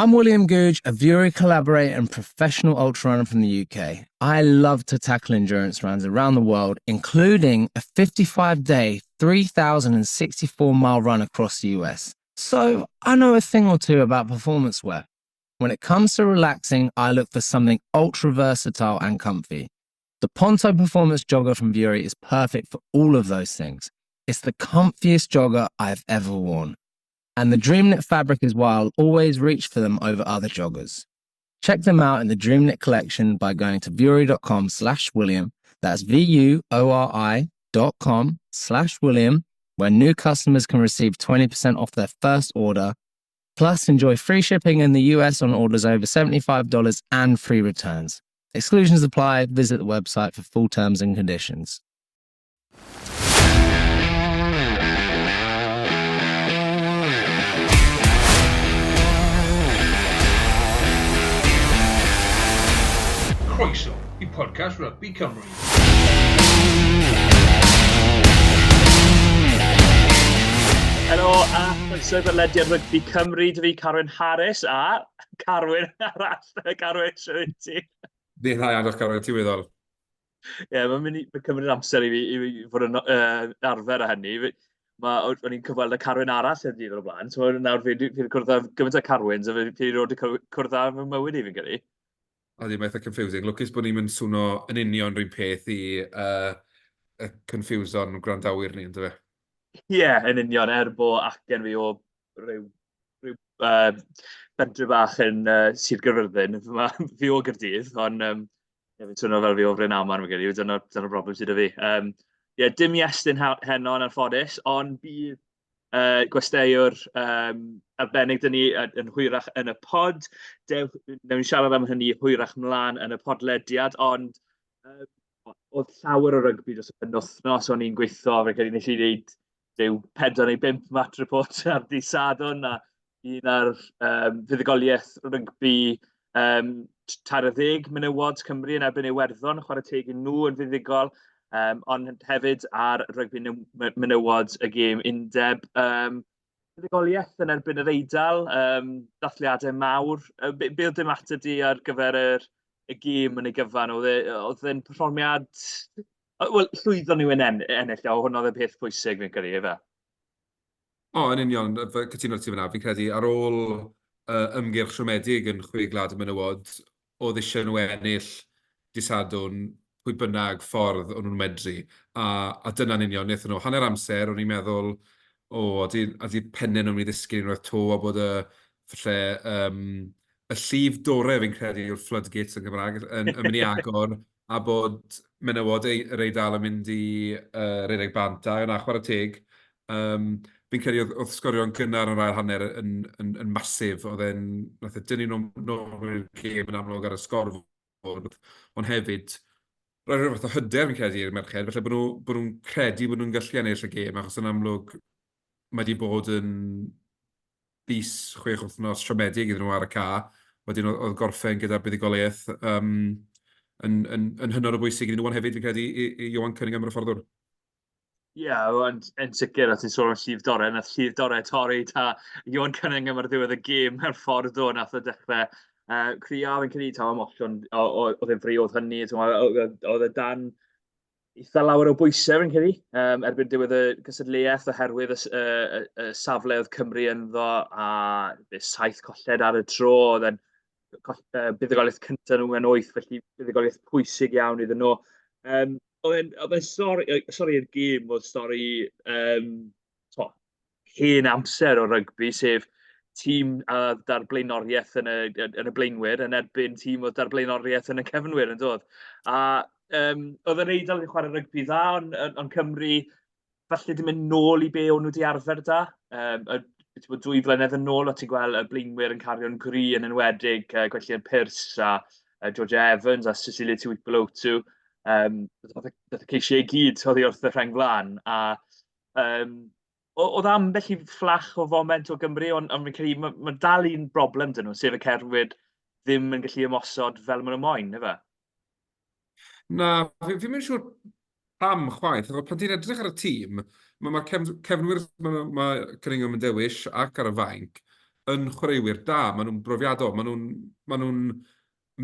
I'm William Goodge, a Vuori collaborator and professional ultra runner from the UK. I love to tackle endurance runs around the world, including a 55-day, 3,064-mile run across the US. So I know a thing or two about performance wear. When it comes to relaxing, I look for something ultra versatile and comfy. The Ponto Performance Jogger from Vuori is perfect for all of those things. It's the comfiest jogger I've ever worn. And the Dreamknit fabric is why I'll always reach for them over other joggers. Check them out in the Dreamknit collection by going to vuori.com/William. That's vuori.com/William, where new customers can receive 20% off their first order. Plus, enjoy free shipping in the US on orders over $75 and free returns. Exclusions apply. Visit the website for full terms and conditions. Croeso i podcast Rygbi Cymru. Helo a chroeso i bodlediad Rygbi Cymru. Dw fi Carwyn Harris a Carwyn arall. Carwyn, shwt wyt ti? Fi'n dda iawn, diolch Carwyn, ti'n weddol? Ie, yeah, mae'n mynd i mae'n cymryd amser i fi, i fi fod yn uh, arfer â hynny. Ma, o'n i'n cyfweld â Carwyn arall y dydd o'r blaen, so nawr fi wedi cwrdd â gymaint o Carwyns a fi wedi dod i cwrdd â fy mywyd i fi'n credu. Ydy, mae'n eitha confusing. Lwcus bod ni'n mynd swno yn union rhywun peth i uh, y confusion gwrandawyr ni, ynddo fe? Ie, yeah, yn union, er bo acen fi o ryw, ryw uh, bentre bach yn uh, Sir Gaerfyrddin, fi o Gaerdydd, ond um, Ie, fi'n swnio fel fi o Fryn Aman, fi'n credu. Dyna, dyna broblem sydd 'da fi. Um, ie, dim Iestyn heno yn anffodus, ond bydd uh, gwesteiwr um, arbennig 'da ni yn hwyrach yn y pod. Dewch, wnawn ni siarad am hynny hwyrach mlaen yn y podlediad, ond um, oedd llawer o rygbi dros y penwythnos, o'n i'n gweithio, fi'n credu nes i wneud rhyw 4 neu 5 match report ar dydd Sadwrn a un ar um, fuddugoliaeth rygbi um, 30 menywod Cymru yn erbyn Iwerddon, chwarae teg i nhw yn fuddugol, um, ond hefyd ar rygbi menywod y gêm undeb. Um, fuddugoliaeth yn erbyn yr Eidal, um, dathliadau mawr. Be, be oedd dim ateb di ar gyfer yr, y gêm yn ei gyfan? Oedd e, oedd e'n perfformiad... Wel, llwyddon nhw yn en ennill, o hwnna oedd y peth pwysig fi'n credu, efe? O, yn union, cytuno ti fyna. Fi'n credu ar ôl uh, ymgyrch siomedig yn chwe gwlad y menywod, oedd eisiau nhw ennill dydd Sadwrn, pwy bynnag ffordd o'n nhw'n medru. A, a dyna'n union, wnaethon nhw hanner amser, o'n i'n meddwl, o, ydy, ydy pennau nhw'n mynd i ddisgyn unwaith to, a bod y, falle, um, y llif dorau fi'n credu yw'r floodgates yn Gymraeg, yn, yn mynd i agor, a bod menywod ei, yr Eidal yn mynd i uh, redeg bant, a yna chwarae teg. Um, fi'n credu oedd, oedd sgorio'n gynnar yn yr ail hanner yn, yn, yn masif, oedd e'n, nath e dynnu nhw nôl i'r gêm yn amlwg ar y sgorfwrdd, ond hefyd rhoi rhyw fath o hyder fi'n credu i'r merched, felly bod nhw, bod nhw'n credu bod nhw'n gallu ennill y gêm, achos yn amlwg mae wedi bod yn fis, chwech wythnos siomedig iddyn nhw ar y ca. Wedyn oedd, oedd gorffen gyda buddugoliaeth um, yn, yn, yn hynod o bwysig iddyn nhw, ond hefyd fi'n credu i, i Ioan Cunningham yr hyfforddwr. Ie, yeah, yn, yn sicr, a ti'n sôn am llif dorau, nath llif dorau torri ta Ioan Cunningham ar ddiwedd y gêm mewn ffordd o, nath o dechrau uh, crio, fi'n credu taw emosiwn, oedd e'n fri oedd hynny, oedd e dan eitha lawer o bwysau fi'n credu, um, erbyn diwedd y cystadleuaeth oherwydd y, y, y, y safle oedd Cymru ynddo a saith colled ar y tro, oedd e'n uh, buddugoliaeth cyntaf nhw mewn wyth, felly buddugoliaeth pwysig iawn iddyn nhw. Um, oedd e'n stori, stori i'r gêm oedd stori um, to, hen amser o rygbi, sef tîm a da'r blaenoriaeth yn y, yn y blaenwyr yn erbyn tîm oedd da'r blaenoriaeth yn y cefnwyr yn dod. A um, oedd yn Eidal yn chwarae rygbi dda, ond on, on Cymru falle di mynd nôl i be o'n nhw wedi arfer da. Um, y, bod dwy flynedd yn ôl, o ti'n gweld y blaenwyr yn cario'n gry yn enwedig, uh, Gwenllian Pyrs a uh, Georgia Evans a Cecilia Tuipulotu. Um, Dath y ceisiau i gyd oddi wrth y rheng flaen. A um, oedd ambell i fflach o foment o Gymru, ond, ond fi'n credu mae, mae dal un broblem dyn nhw, sef y cerfwyr ddim yn gallu ymosod fel maen nhw moyn, ife? Na, fi, fi'n mynd siŵr pam chwaith, achos pan ti'n edrych ar y tîm, mae'r ma cefn, cefnwyr mae ma Cunningham yn dewis ac ar y fainc yn chwaraewyr da, maen nhw'n brofiadol, maen nhw'n maen nhw'n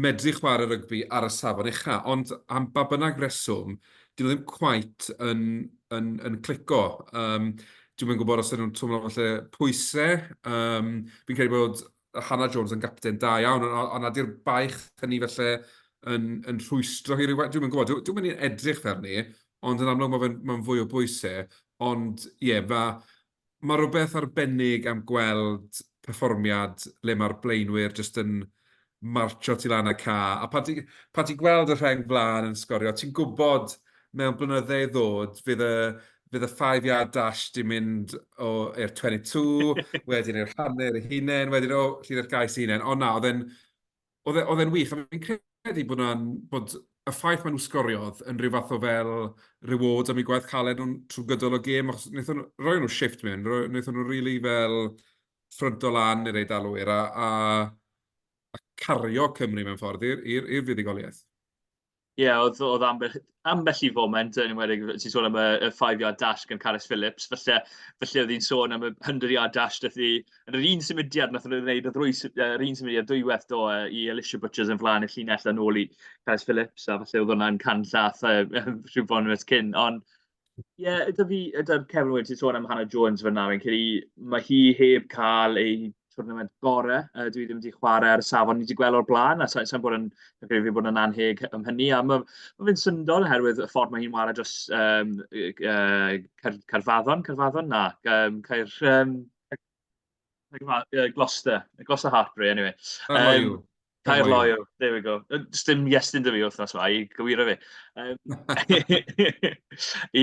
medru chwarae rygbi ar y safon ucha, ond am ba bynnag reswm, dyn nhw ddim cweit yn, yn, yn clico. Um, Dwi'm yn gwybod os ydyn nhw'n twmlo falle pwysau. Um, fi'n credu bod Hannah Jones yn gapten da iawn, ond ond nad yw'r baich hynny falle yn, yn rhwystro hi rhywfaint. Dwi'm yn gwybod, dwi'm yn edrych fel ni, ond yn amlwg mae fe'n ma fwy o bwysau. Ond ie, yeah, mae ma rhywbeth arbennig am gweld perfformiad le mae'r blaenwyr jyst yn martsio tu lan y ca. A pan ti'n pan ti gweld y rheng flaen yn sgorio, ti'n gwybod mewn blynydde i ddod fydd y, fydd y five yard dash 'di mynd o i'r 22, wedyn i'r hanner ei hunain, wedyn o llinell gais ei hunain. Ond na, oedd e'n oedd e, oedd e'n wych. A fi'n credu bod hwnna'n bod y ffaith maen nhw sgoriodd yn rhyw fath o fel reward am eu gwaith caled nhw'n trwy gydol y gêm, achos wnaethon nhw, roi nhw shift mewn, wnaethon nhw really fel ffrynto lan i'r Eidalwyr a, a, a cario Cymru mewn ffordd i'r fuddugoliaeth. Ie, yeah, oedd, oedd ambell, ambell i foment, yn enwedig, ti'n sôn am y, y five-yard dash gan Carys Phillips, falle, falle oedd hi'n sôn am y 100-yard dash dath hi, yn yr un symudiad nath nhw'n gwneud, oedd yr un symudiad dwywaith do i Alicia Butchers yn flaen y llinell a nôl i Carys Phillips, a falle oedd hwnna'n can llath rhyw foment cyn, ond Ie, yeah, ydy fi, ydy'r cefnwyr ti'n sôn am Hannah Jones fan'na, fi'n credu mae hi heb cael ei tournament gorau. Dwi ddim wedi chwarae ar y safon ni wedi gweld o'r blaen, a sa'n sa bod yn, fi'n credu fi bod yn anheg am hynny. A mae ma fe'n syndod oherwydd y ffordd mae hi'n chwarae dros um, Car Caerfaddon, Caerfaddon? Na, um, Caer... Um, Gloucester, Gloucester Hartbury, anyway. Caerloyw. Caerloyw, there we go. Does dim Iestyn 'da fi wythnos yma i gywiro fi. Um, i,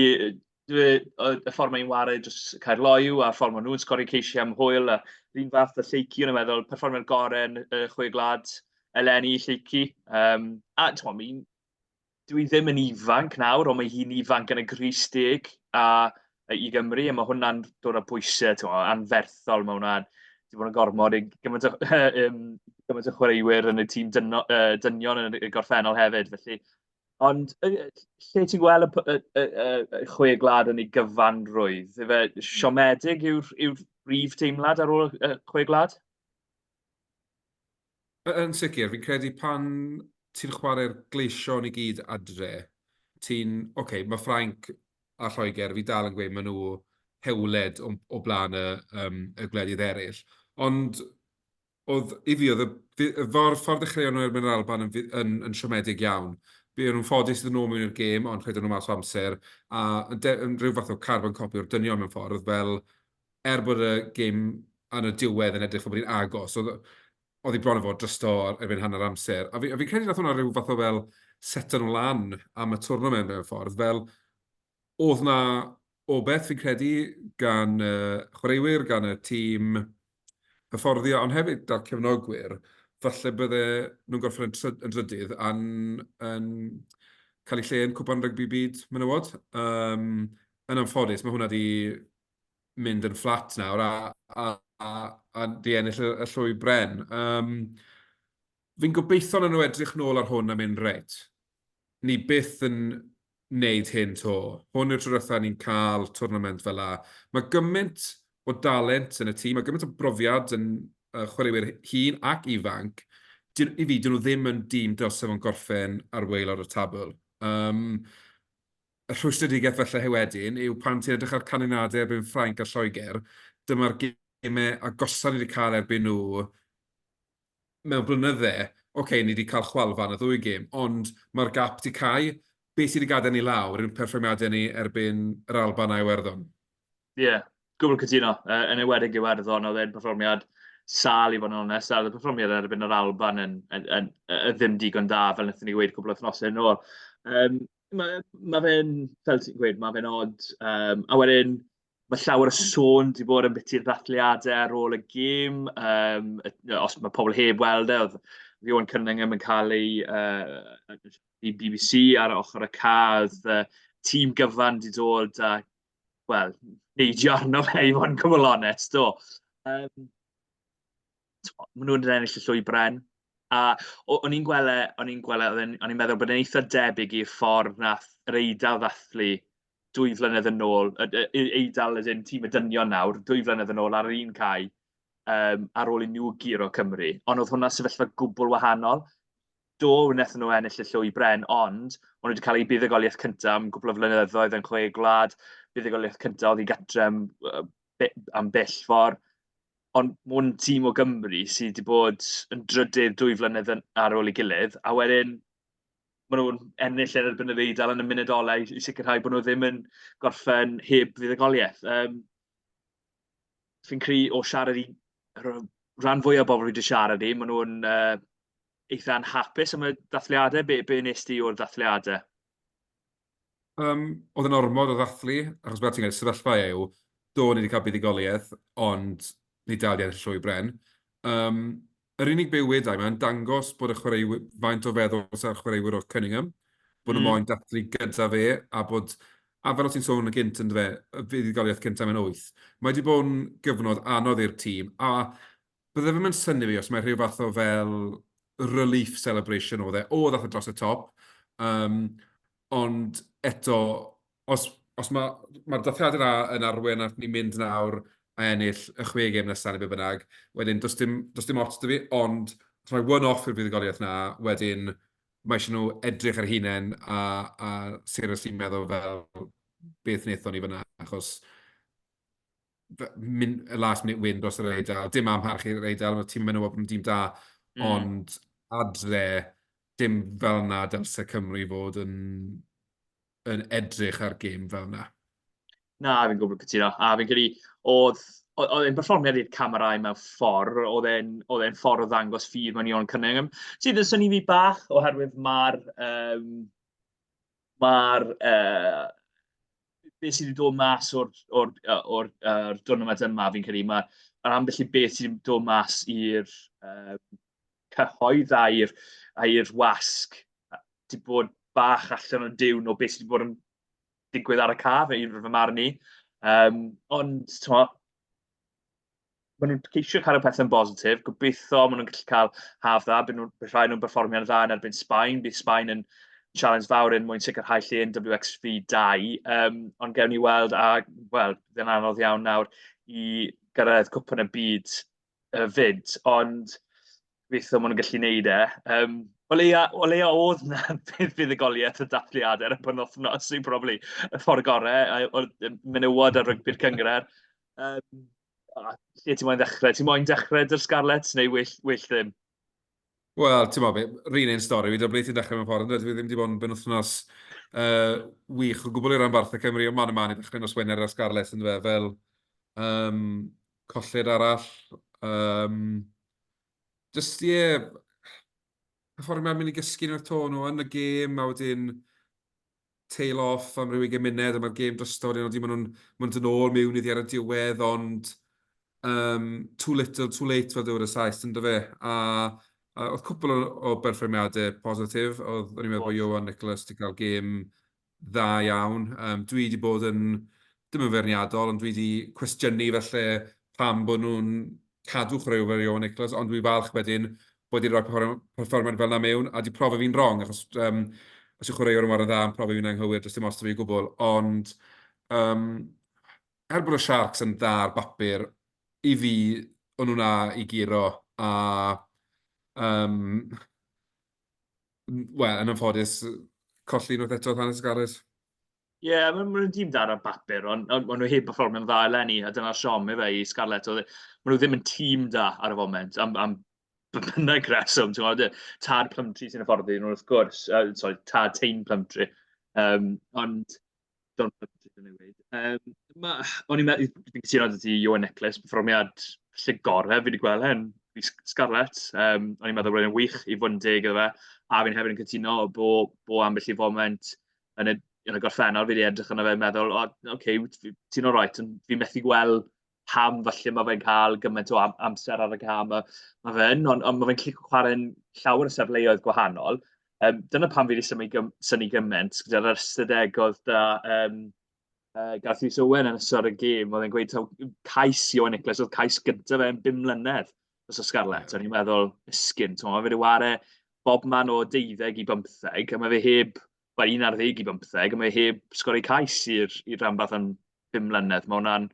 dwi, y ffordd mae'n ware dros Caerloyw a'r ffordd maen nhw'n sgori ceisiau am hwyl a un fath o Lleucu, o'n i'n meddwl, perfformiad gorau yn y Chwe Gwlad eleni Lleucu. Um, a ti'n gwybod, dwi ddim yn ifanc nawr, ond mae hi'n ifanc yn y grys deg a i Gymru, a mae hwnna'n dod â pwysau ti'n gwbod, anferthol. Mae hwnna'n 'di bod yn gormod i gymaint o gymaint o chwaraewyr yn y tîm dyno, dynion yn y gorffennol hefyd. Felly, ond lle ti'n gweld y, y, y, y, y chwe gwlad yn ei gyfanrwydd? Ife siomedig yw'r yw brif teimlad ar ôl y chwe gwlad? Yn sicr, fi'n credu pan ti'n chwarae'r Gleision i gyd adre, ti'n... Ocê, mae Ffrainc a Lloegr, fi dal yn gweud, maen nhw hewled o, o blaen y, um, y gwledydd eraill. Ond oedd, i fi, oedd y, y ffordd, ffordd dechreuon nhw erbyn yr Alban yn, yn, yn siomedig iawn. Buon nhw'n ffodus iddyn nhw mewn i'r gêm, ond rhedon nhw mas o amser, a yn, de, yn rhyw fath o carbon copy o'r dynion mewn ffordd, fel er bod y gêm yn y diwedd yn edrych fel bod hi'n agos, oedd, oedd hi bron i fod drosto erbyn hanner amser. A fi, a fi'n credu nath hwnna rhyw fath o fel seto nhw lan am y tournament mewn ffordd, fel oedd na obeith fi'n credu gan y chwaraewyr, gan y tîm hyfforddi, ond hefyd da'r cefnogwyr, falle bydde nhw'n gorffen yn, tryd, yn drydydd a'n yn cael eu lle yn Cwpan Rygbi Byd Menywod. Um, yn anffodus, mae hwnna wedi mynd yn fflat nawr a, a, a, a di ennill y, y llwy bren. Um, fi'n gobeithio na nhw edrych nôl ar hwn a mynd, reit, ni byth yn wneud hyn to. Hwn yw'r tro diwetha ni'n cael tournament fel la. Mae gymaint o dalent yn y tîm, mae gymaint o brofiad yn uh, chwaraewyr hŷn ac ifanc. I fi, dyn nhw ddim yn dîm dylse fo'n gorffen ar waelod y tabl. Um, Y rhwystredigaeth falle wedyn yw pan ti'n edrych ar canlyniadau erbyn Ffrainc a Lloegr, dyma'r gemau agosa ni wedi cael erbyn nhw mewn blynydde. Ocê, ni wedi cael chwalfa yn y ddwy gêm, ond mae'r gap 'di cau. Be sydd wedi gadael ni lawr yw'n perfformiadau ni erbyn yr Alban a Iwerddon. Ie, yeah, gwbl cytuno. Uh, yn enwedig Iwerddon, oedd e'n perfformiad sâl i fod yn onest, a oedd y perfformiad erbyn yr Alban yn, yn, yn, yn, yn ddim digon da, fel wnaethon ni weud cwbl o wythnosau yn ôl. Um, Mae ma fe'n, fel ti'n gweud, mae fe'n od. Um, a wedyn, mae llawer o sôn wedi bod yn biti'r ddathliadau ar ôl y gêm. Um, os mae pobl heb weld e, oedd Ioan Cunningham yn cael ei uh, i BBC ar ochr y ca, oedd uh, tîm gyfan wedi dod a, wel, neidio arno fe i fod yn gwbl onest, do. Um, maen nhw'n ennill y llwy bren. A o'n i'n gweld e, o'n i'n gweld e, o'n i'n meddwl bod e'n eitha debyg i'r ffordd nath yr Eidal ddathlu 2 flynedd yn ôl, Eidal as in tîm y dynion nawr, 2 flynedd yn ôl ar yr un cae. ar ôl i nhw guro Cymru, ond oedd hwnna sefyllfa gwbl wahanol. Do, wnaethon nhw ennill y llwy bren, ond o'n nhw wedi cael eu buddugoliaeth cyntaf am gwpl o flynyddoedd yn Chwe Gwlad, buddugoliaeth cyntaf oedd i gatre am, am bell ffordd. Ond ma' hwn yn tîm o Gymru sydd wedi bod yn drydydd 2 flynedd ar ôl ei gilydd, a wedyn maen nhw'n ennill yn erbyn yr Eidal yn y munud olau i sicrhau bod nhw ddim yn gorffen heb fuddugoliaeth. Fi'n credu o siarad i rhan fwyaf o bobl fi wedi siarad i, maen nhw'n eitha anhapus am y dathliadau. Be wnes di o'r dathliadau? Oedd yn ormod o ddathlu, achos fel ti'n gweud, sefyllfa yw, do, ni wedi cael buddugoliaeth, ond ni dal i ennill llwy bren. Yr unig beth wedai, mae'n dangos bod y chwaraewyr, faint o feddwl sydd ar chwaraewyr o Cunningham, bod nhw moyn dathlu gyda fe, a bod, a fel o ti'n sôn yn gynt yn fe, y fuddugoliaeth cyntaf mewn wyth, mae wedi bod yn gyfnod anodd i'r tîm, a bydde fe'm yn synnu fi os mae rhyw fath o fel relief celebration oedd e, o ddath e dros y top, ond eto, os mae'r ma dathliadau yna yn arwain at ni mynd nawr a ennill y chwe gêm nesaf neu be bynnag, wedyn does dim ots 'da fi, ond os mae one-off yw'r fuddugoliaeth 'na, wedyn mae eisiau nhw edrych ar hunain a seriously meddwl fel beth wnaethon ni fan'na, achos mynd, y last minute win dros yr Eidal, dim amharch i'r Eidal, mae'r tîm menywod yn dîm da, ond adre, dim fel 'na dylse Cymru fod yn edrych ar gêm fel 'na. Na, fi'n gwbl cytuno. A fi'n credu oedd e'n berfformiad i'r camerau mewn ffordd, oedd e'n ffordd o ddangos ffydd mewn Ioan Cunningham, sydd yn synnu fi bach, oherwydd mae'r um, mae'r uh, beth sydd wedi dod mas o'r, or, or, or dwrnament yma, fi'n credu, mae ma ambell i beth sydd wedi dod mas i'r cyhoedd a i'r wasg wedi bod bach allan o diwn o beth sydd wedi bod yn digwydd ar y cae, i fy marn i. Ond, t'mo, maen nhw'n ceisio cadw pethau'n bositif. Gobeithio maen nhw'n gallu cael haf dda. Bydd rhaid nhw'n berfformio'n dda yn erbyn Sbaen. Bydd Sbaen yn challenge fawr yn mwyn sicrhau lle yn WXV 2. Ond gewn ni weld, a wel, bydd yn anodd iawn nawr i gyrraedd Cwpan y Byd 'fyd, ond gobeithio maen nhw'n gallu neud e. O leia oedd 'na fuddugoliaeth y dathliadau ar y penwythnos sy'n probably y ffordd gorau, o'r menywod ar rygbi'r cynghrair. A lle ti'n moyn ddechrau? Ti'n moyn dechrau 'da'r Scarlets neu well ddim? Wel, ti'n moyn be, yr un un stori, fi ble ti'n dechrau mewn ffordd, dwi ddim wedi bod yn benwythnos wych o gwbl i ranbarthau Cymru, ond man y man i ddechrau nos Wener ar Scarlets, yn dweud, fel colled arall. Just, ie, yeah, perfformiad mynd i gysgu unwaith 'to nhw yn y gêm, a wedyn tail off am ryw 20 munud, a mae'r gêm drosto, wedyn maen nhw'n mynd yn ôl mewn iddi ar y diwedd, ond too little, too late fel dywed y Sais, yn dyfe? A oedd cwpl o berfformiadau positif, oedd, o'n i'n meddwl bod Ioan Nicholas wedi cael gêm dda iawn. Dwi wedi bod yn, dim yn feirniadol, ond dwi wedi cwestiynu felly pam bod nhw'n cadw chwaraewyr fel Ioan Nicholas, ond dwi'n falch wedyn bod wedi rhoi perfformiad fel 'na mewn, a 'di profi fi'n wrong, achos os yw chwaraewr yn chwarae'n dda yn profi fi'n anghywir, does dim ots 'da fi o gwbl. Ond er bod y Sharks yn dda ar bapur, i fi, o'n nhw 'na i guro, a wel, yn anffodus, colli unwaith eto hanes Scarlets. Ie, yeah, maen nhw'n dîm da ar bapur, ond maen nhw heb perfformio'n dda eleni, a dyna'r siom ife i Scarlets. Oedd, maen nhw ddim yn tîm da ar y foment, am bynnag reswm, ti'n gwybod, tad Plumtree sy'n hyfforddi nhw wrth gwrs, sorry, tad Taine Plumtree, ond Don Plumtree yn ei weud. O'n i'n meddwl, fi'n cytuno 'da ti, Ioan Nicholas, perfformiad lle gorau fi wedi gweld e'n i Scarlets. O'n i'n meddwl bod e'n wych i fod yn deg iddo fe, a fi'n hefyd yn cytuno bo ambell i foment yn y gorffennol fi wedi edrych arno fe yn meddwl, "O, ocê, ti'n alright", ond fi methu gweld pam falle mae fe'n cael gymaint o amser ar y cae ma fe yn, ond mae fe'n gallu chwarae'n llawer o safleoedd gwahanol. Dyna pam fi wedi symud synnu gymaint gyda'r ystadeg oedd 'da Gareth Rhys Owen yn ystod y gêm, oedd e'n gweud taw cais Ioan Nicholas oedd cais gyntaf fe yn 5 mlynedd dros y Scarlets. O'n i'n meddwl, miskin, ti'n mae fe wedi ware bob man o 12 i 15, a mae fe heb, wel, 11 i 15, a mae fe heb sgori cais i'r rhanbarth am 5 mlynedd. Mae hwnna'n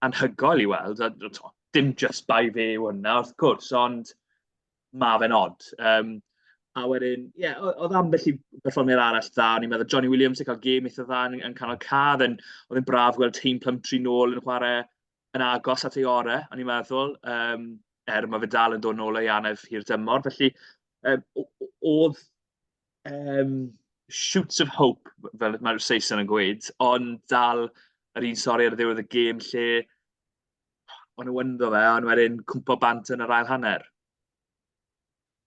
anhygoel i weld. A, to, Dim just bai fe yw hwnna, wrth gwrs, ond ma' fe'n od. A wedyn, ie, oedd ambell i berfformiad arall dda. O'n i'n meddwl Johnny Williams yn cael gêm eitha dda yn canol cae. Oedd e'n braf gweld Taine Plumtree nôl yn chwarae yn agos at ei orau, o'n i'n meddwl. Er mae fe dal yn dod nôl o'i anaf hir dymor. Felly, oedd shoots of hope, fel mae'r Saeson yn gweud, ond dal yr un stori ar ddiwedd y gêm lle o'n nhw ynddo fe, ond wedyn cwmpo bant yn yr ail hanner.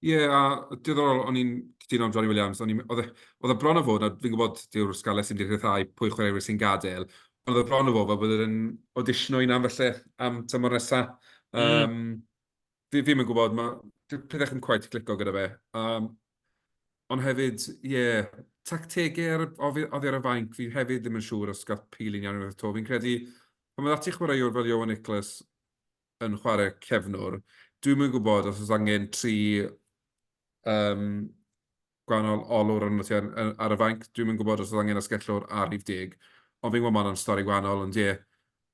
Ie, yeah, a diddorol, o'n i'n cytuno am Johnny Williams, o'n i'n, oedd e, oedd e bron o fod, a fi'n gwybod dyw'r Scarlets ddim wedi rhyddhau pwy chwaraewyr sy'n gadael, ond oedd e bron o fod fel bod e'n auditiono un am falle am tymor nesa. Fi ddim yn gwybod, mae pethau ddim cweit clico gyda fe. Ond hefyd, ie, yeah, tactegau ar, oddi, oddi ar y fainc, fi hefyd ddim yn siŵr os gath Pili'n iawn unwaith eto. Fi'n credu, pan mae ati chwaraewr fel Ioan Nicholas yn chwarae cefnwr, dwi'm yn gwybod os oes angen tri gwahanol olwr arno ti ar, ar y fainc. Dwi'm yn gwybod os oes angen asgellwr a rhif 10. Ond fi'n gwybod ma' hwnna'n stori gwahanol, ond ie.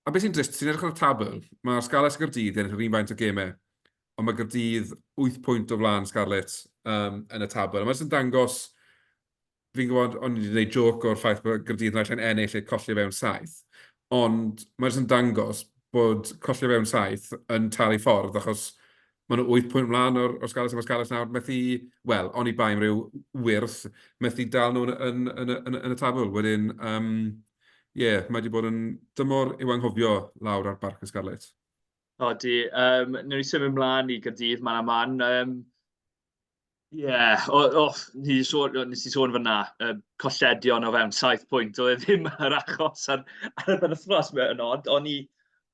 A beth sy'n drist, ti'n edrych ar y tabl, mae Scarlets a Gaerdydd yn ennill yr un faint o gemau, ond mae Gaerdydd 8 pwynt o flaen Scarlets yn y tabl. A mae jyst yn dangos, fi'n gwybod, o'n i wedi gwneud joke o'r ffaith bod Gaerdydd naill ai'n ennill neu colli fewn 7, ond mae jyst yn dangos bod colli fewn 7 yn talu ffordd, achos maen nhw 8 pwynt mlaen o'r Scarlets, a mae Scarlets nawr methu, wel, oni bai am ryw wyrth, methu dal nhw yn y tabl. Wedyn, ie, mae wedi bod yn dymor i'w anghofio lawr ar Barc y Scarlets. Odi, wnawn ni symud mlaen i Gaerdydd man a man. Ie, o, ni 'di sôn, nes i sôn fan'na, colledion o fewn 7 pwynt, oedd e ddim yr achos ar y penwythnos, mae'n od. O'n i,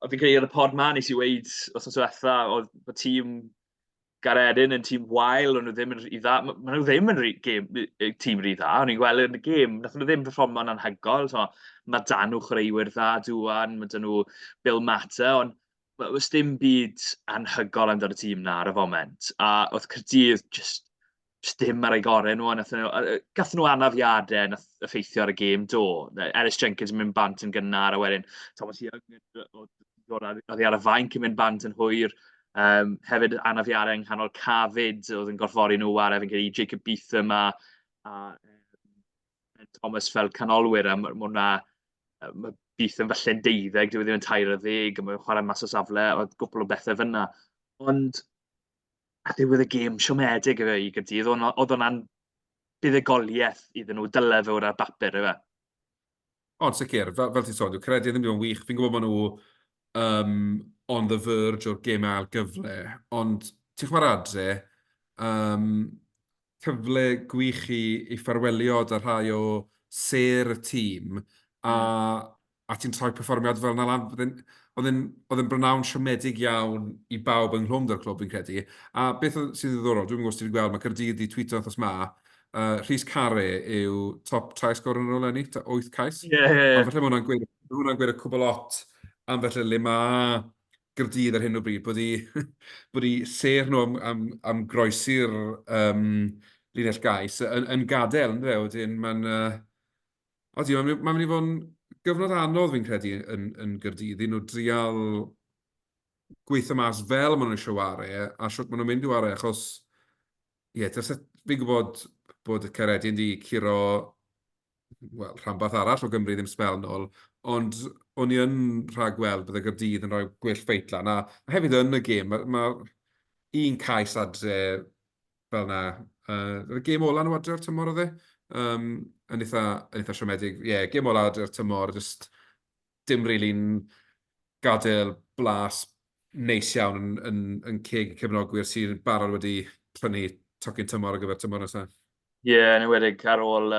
fi'n credu ar y pod 'ma, nes i weud wythnos diwetha, oedd bod tîm Gaeredin yn tîm wael, o'n nhw ddim yn rhy dda. Maen nhw ddim yn rhy, gêm, tîm rhy dda, o'n i'n gweld yn y gêm, nath nhw ddim perfformo'n anhygoel. So, mae 'da nhw chwaraewyr dda, Dwan, mae 'da nhw Bill Mata, ond oes dim byd anhygoel amdano y tîm 'na ar y foment. A oedd Caerdydd jyst ddim ar eu gorau nhw, a wnaethon nhw, gathon nhw anafiadau wnaeth effeithio ar y gêm, do. Ellis Jenkins yn mynd bant yn gynnar, a wedyn Thomas Young yn dod oddi ar y fainc yn mynd bant yn hwyr. Hefyd anafiadau yng nghanol Cafyd oedd yn gorfodi nhw ware, fi'n credu Jacob Beetham a Ben Thomas fel canolwyr, a ma' hwnna, ma' Beetham falle'n 12, dyw e ddim yn 13, a mae'n chwarae mas o safle, oedd gwpl o bethau fan'na. Ond ar ddiwedd y gêm, siomedig ife i Gaerdydd, oedd hwnna'n buddugoliaeth iddyn nhw, dyle fe fod ar bapur ife. Ond sicr, fel ti'n sôn, dyw Caeredin ddim wedi bod yn wych. Fi'n gwybod maen nhw on the verge o'r gemau ail gyfle, ond ti'n chwarae adre, cyfle gwych i ffarwelio 'da rhai o sêr y tîm, a a ti'n troi perfformiad fel 'na lan. Oedd e'n oedd e'n oedd e'n brynawn siomedig iawn i bawb ynghlwm 'da'r clwb, fi'n credu. A beth oedd, sy'n ddiddorol, dwi'm yn gwybod os ti wedi gweld, mae Caerdydd 'di tweeto wythnos 'ma, Rhys Carre yw top try scorer nhw eleni, 'da 8 cais. Ie, ie, ie. A falle ma' hwnna'n gweud, ma' hwnna'n gweud y cwbl lot am falle le ma' Gaerdydd ar hyn o bryd, bod eu sêr nhw am groesi'r linell gais yn gadael, yndyfe? Wedyn mae'n... Odi, mae'n mynd i fod yn gyfnod anodd fi'n credu yn Gaerdydd, i nhw drial gweithio mas fel maen nhw eisiau ware a shwt maen nhw'n mynd i ware, achos ie, fi'n gwybod bod y Caeredin 'di curo wel, rhanbarth arall o Gymru ddim sbel nôl, ond o'n i yn rhagweld bydde Gaerdydd yn rhoi gwell ffeit lan, a hefyd yn y gêm, ma un cais adre fel 'na, y gêm ola nhw adre o'r tymor oedd e? Yn eitha, yn eitha siomedig. Ie, yeah, gêm ola adre'r tymor, jyst dim really'n gadael blas neis iawn yn ceg y cefnogwyr sy'n barod wedi prynu tocyn tymor ar gyfer tymor nesaf. Ie, yeah, yn enwedig ar ôl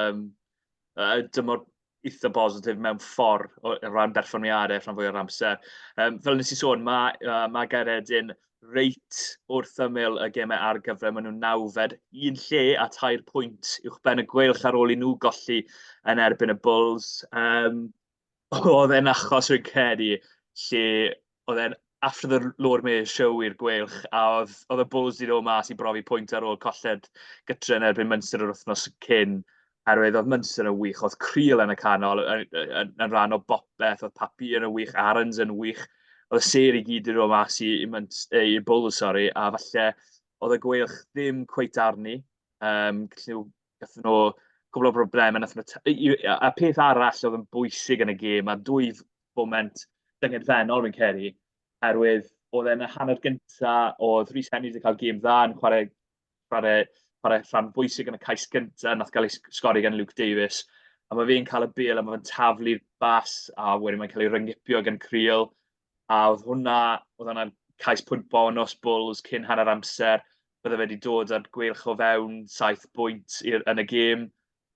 dymor eitha bositif mewn ffordd o ran berfformiadau rhan fwy o'r amser. Fel nes i sôn, mae Gaeredin reit wrth ymyl y gemau ar gyfle. Maen nhw'n nawfed, un lle a 3 pwynt uwchben y Gweilch ar ôl i nhw golli yn erbyn y Bulls. Oedd e'n achos rwy'n credu lle oedd e'n after the Lord Mayor's show i'r Gweilch, a oedd y Bulls 'di dod mas i brofi pwynt ar ôl colled gytre yn erbyn Munster yr wythnos cyn, oherwydd oedd Munster yn wych, oedd Creel yn y canol yn rhan o bopeth, oedd Papi yn wych, Aarons yn wych. oedd y sêr i gyd wedi dod mas i i Munst- yy i'r Bulls, sori, a falle oedd y Gweilch ddim cweit arni. Gallen nhw, gathon nhw cwpl o broblemau, wnaethon nhw t- i- i- a peth arall oedd yn bwysig yn y gêm, a dwy foment dyngedfennol fi'n credu, oherwydd oedd e'n y hanner gynta, oedd Rhys Henry wedi cael gêm dda yn chwarae chwarae chwarae rhan bwysig yn y cais gynta, wnaeth gael ei sgori gan Luke Davies. A mae fe'n cael y bêl a mae fe'n taflu'r bas a wedyn mae'n cael ei ryngipio gan Creel. A oedd hwnna, oedd hwnna'n cais pwynt bonus Bulls cyn hanner amser. Bydde fe wedi dod â'r Gweilch o fewn 7 bwynt yn y gêm.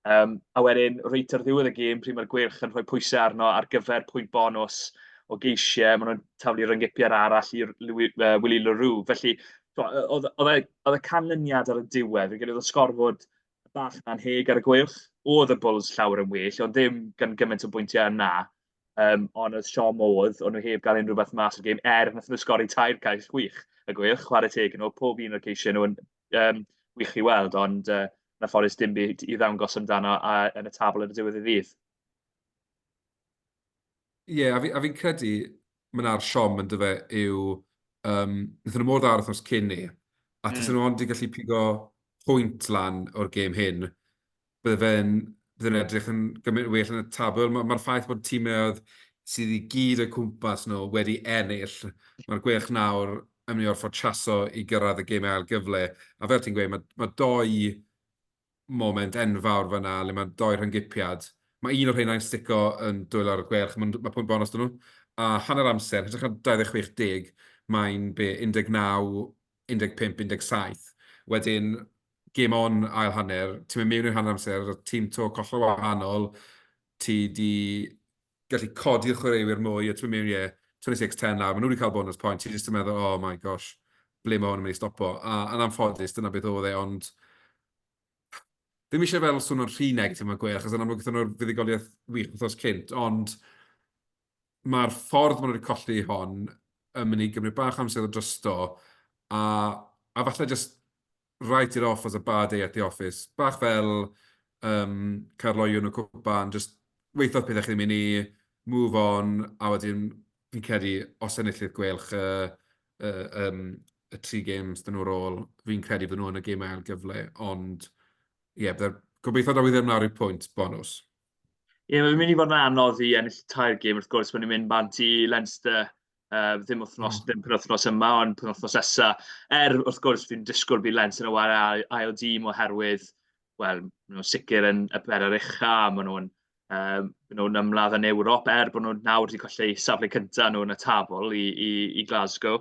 A wedyn, reit ar ddiwedd y gêm, pryd mae'r Gweilch yn rhoi pwysau arno ar gyfer pwynt bonws o geisiau, maen nhw'n taflu ryngipiad arall i Willie Le Roux. Felly, oedd e, oedd y canlyniad ar y diwedd, fi'n credu oedd y sgorfod bach yn anheg ar y Gweilch. Oedd y Bulls llawer yn well, ond ddim gan gymaint o bwyntiau yna. Ond oedd siom oedd, o'n nhw heb gael unrhyw beth mas o'r gêm, er wnaethon nhw sgori tair cais gwych y Gweilch, chwarae teg i nhw, pob un o'r ceisiau nhw yn wych i weld, ond yn anffodus dim byd i ddangos amdano a, yn y tabl ar y diwedd y ddydd. Ie, yeah, a fi'n fi credu mae 'na'r siom yn dyfe yw, wnaethon nhw mor dda yr wythnos cyn ni, a tasen nhw ond 'di gallu pigo pwynt lan o'r gêm hyn, bydde fe'n bydde fe'n edrych yn gymaint well yn y tabl. Mae'r ma ffaith bod tîmoedd sydd i gyd o'u cwmpas nhw wedi ennill, mae'r Gweilch nawr yn mynd i orfod chaso i gyrraedd y gemau ail gyfle. A fel ti'n gweud, mae, mae dou moment enfawr fan'na le mae dou rhyng-gipiad. Mae un o'r rheina'n stico yn dwylo'r Gweilch, mae, mae pwynt bonus 'da nhw. A hanner amser, hytrach na 26 deg, mae'n be, 19, 15, 17. Wedyn, game on ail hanner, ti'n mynd mewn i'r hanner amser, tîm to collol wahanol, ti 'di gallu codi'r chwaraewyr mwy, a ti'n mynd mewn, ie, 26-10 lawr, maen nhw wedi cael bonus point, ti jyst yn meddwl, oh my gosh, ble mae hwn yn mynd i stopo? A yn anffodus, dyna beth oedd e, ond ddim eisiau fel swnio'n rhy negatif am y Gweilch, achos yn amlwg gaethon nhw'r fuddugoliaeth wych wythnos cynt, ond mae'r ffordd maen nhw wedi colli hon yn mynd i gymryd bach o amser o drosto, a, a falle just write it off as a bad day at the office. Bach fel um, Caerloyw yn y cwpan, just weithiodd pethau chi'n mynd i, move on, a wedyn fi'n credu os enillydd Gweilch y, y, um, y tri games dyn nhw'r ôl, fi'n credu fod nhw yn y gêm ail gyfle, ond ie, yeah, gobeithio daw i ddim lawr i'r pwynt bonws. Ie, yeah, mae'n mynd i fod yn anodd i ennill tair gêm wrth gwrs, mae'n mynd bant i Leinster, ddim wythnos, ddim penwythnos yma, ond penwythnos nesa. Er, wrth gwrs, fi'n disgwyl bydd Leinster yn chwarae ail, ail dîm oherwydd, wel, maen nhw'n sicr yn y bedair ucha, maen nhw'n maen nhw'n ymladd yn Ewrop, er bod nhw nawr wedi colli safle cyntaf nhw yn y tabl i, i, i Glasgow.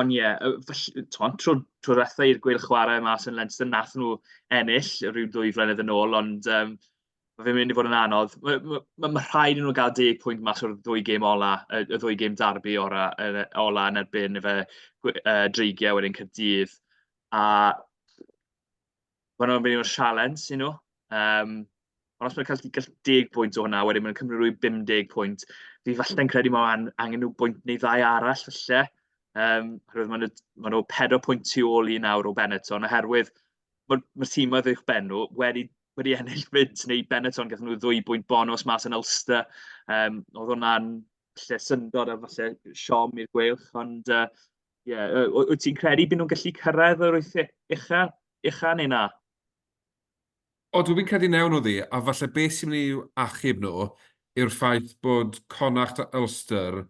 Ond ie, felly, t'mod, tro tro dwetha i'r Gweilch chwarae mas yn Leinster, wnaethon nhw ennill ryw ddwy flynedd yn ôl, ond ma' fe'n mynd i fod yn anodd. Ma' ma' ma' ma' rhaid i nhw gael 10 pwynt mas o'r ddwy gêm ola, y y ddwy gêm derby ora yy ola yn erbyn ife Dreigiau wedyn Caerdydd. A Mae hwnna'n mynd i fod yn sialens i nhw. Ond os maen nhw'n cael gallu 10 pwynt o hwnna, wedyn maen nhw'n cymryd rhyw 50 pwynt. Fi falle'n credu mae angen nhw bwynt neu ddau arall falle. Oherwydd maen nhw, maen nhw 4 pwynt tu ôl i nawr o Benetton, oherwydd mae'r ma tîmoedd uwch ben nhw wedi, wedi ennill fyd, neu Benetton gathon nhw ddwy bwynt bonus mas yn Ulster. Oedd hwnna'n falle syndod a falle siom i'r Gweilch, ond ie, wyt ti'n credu byd nhw'n gallu cyrraedd yr wyth ucha, ucha neu na? O, dwi'n credu newn nhw ddi, a falle beth sy'n mynd i'w achub nhw yw'r ffaith bod Connacht a Ulster,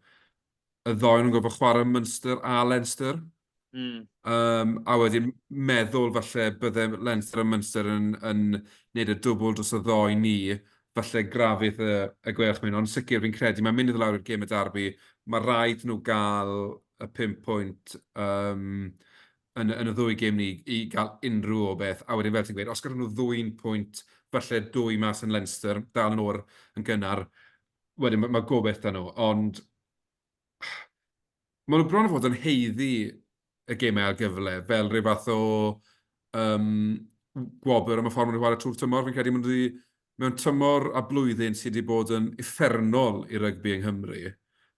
y ddou nhw'n gorfod chwarae Munster a Leinster. A wedyn meddwl falle bydde Leinster a Munster yn, yn neud y dwbl dros y ddou ni, falle grafydd y, y Gweilch mewn, ond sicr fi'n credu mae'n mynd i ddod lawr i'r gêm y derby, mae rhaid nhw gael y pump pwynt um, yn, yn y ddwy gêm ni i gael unrhyw o beth. A wedyn fel ti'n gweud, os gallen nhw ddwy'n pwynt, falle dwy mas yn Leinster, dal yn o'r yn gynnar, wedyn mae, mae gobeith da nhw. Ond maen nhw bron o fod yn haeddu y gemau ail gyfle fel rhyw fath o um, gwobr am y ffordd maen nhw'n chwarae trwy'r tymor. Fi'n credu maen nhw wedi, mewn tymor a blwyddyn sydd wedi bod yn uffernol i rygbi yng Nghymru,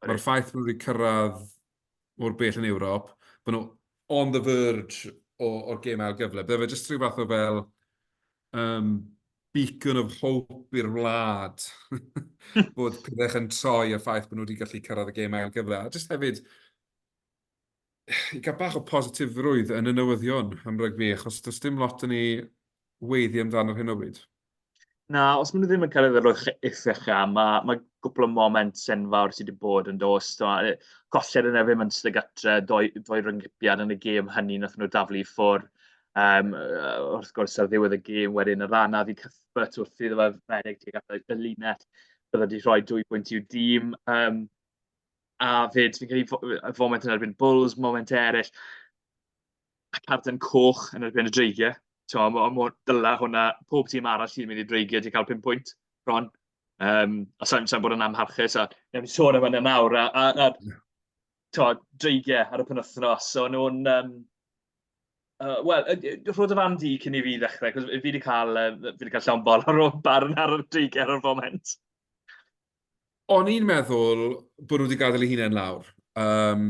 mae'r ffaith bod nhw wedi cyrraedd mor bell yn Ewrop, bod nhw on the verge o, o'r gêm ail gyfle. Bydde fe jyst rhyw fath o fel um, beacon of hope i'r wlad bod pethau yn troi a'r ffaith bod nhw wedi gallu cyrraedd y gêm ail gyfle. A jyst hefyd, i gael bach o positifrwydd yn y newyddion am rygbi, achos does dim lot yn ei weiddi amdano ar hyn o bryd. Na, os maen nhw ddim yn cyrraedd yr ucha, mae ma gwpl o moments enfawr sydd wedi bod yn dos. Colled yn erbyn Munster gatre, doi, doi ryngipiad yn y gêm hynny nath nhw daflu i ffwrdd. Um, wrth gwrs, ar ddiwedd y gêm, wedyn yr anaf i Cuthbert wrth iddo fe redeg tuag at y linell, bydde wedi rhoi dwy bwynt i'w dîm. Um, a fyd, fi'n credu foment yn erbyn Bulls, moment eraill, a carden coch yn erbyn y Dreigiau. Timo, ma, ma, dyla hwnna, pob tîm arall sy'n mynd i Dreigiau wedi cael 5 pwynt, bron. Um, a sa'n sa bod yn amharchus, a newn ni sôn am hynny nawr, a, a, a timo, Dreigiau ar y penwythnos, so nhw'n... Um, Wel, rho dy farn di cyn i fi ddechrau, cos fi wedi cael, fi wedi cael llond bol ar ôl barn ar y Dreigiau ar y foment. O'n i'n meddwl bod nhw wedi gadael eu hunain lawr. Um,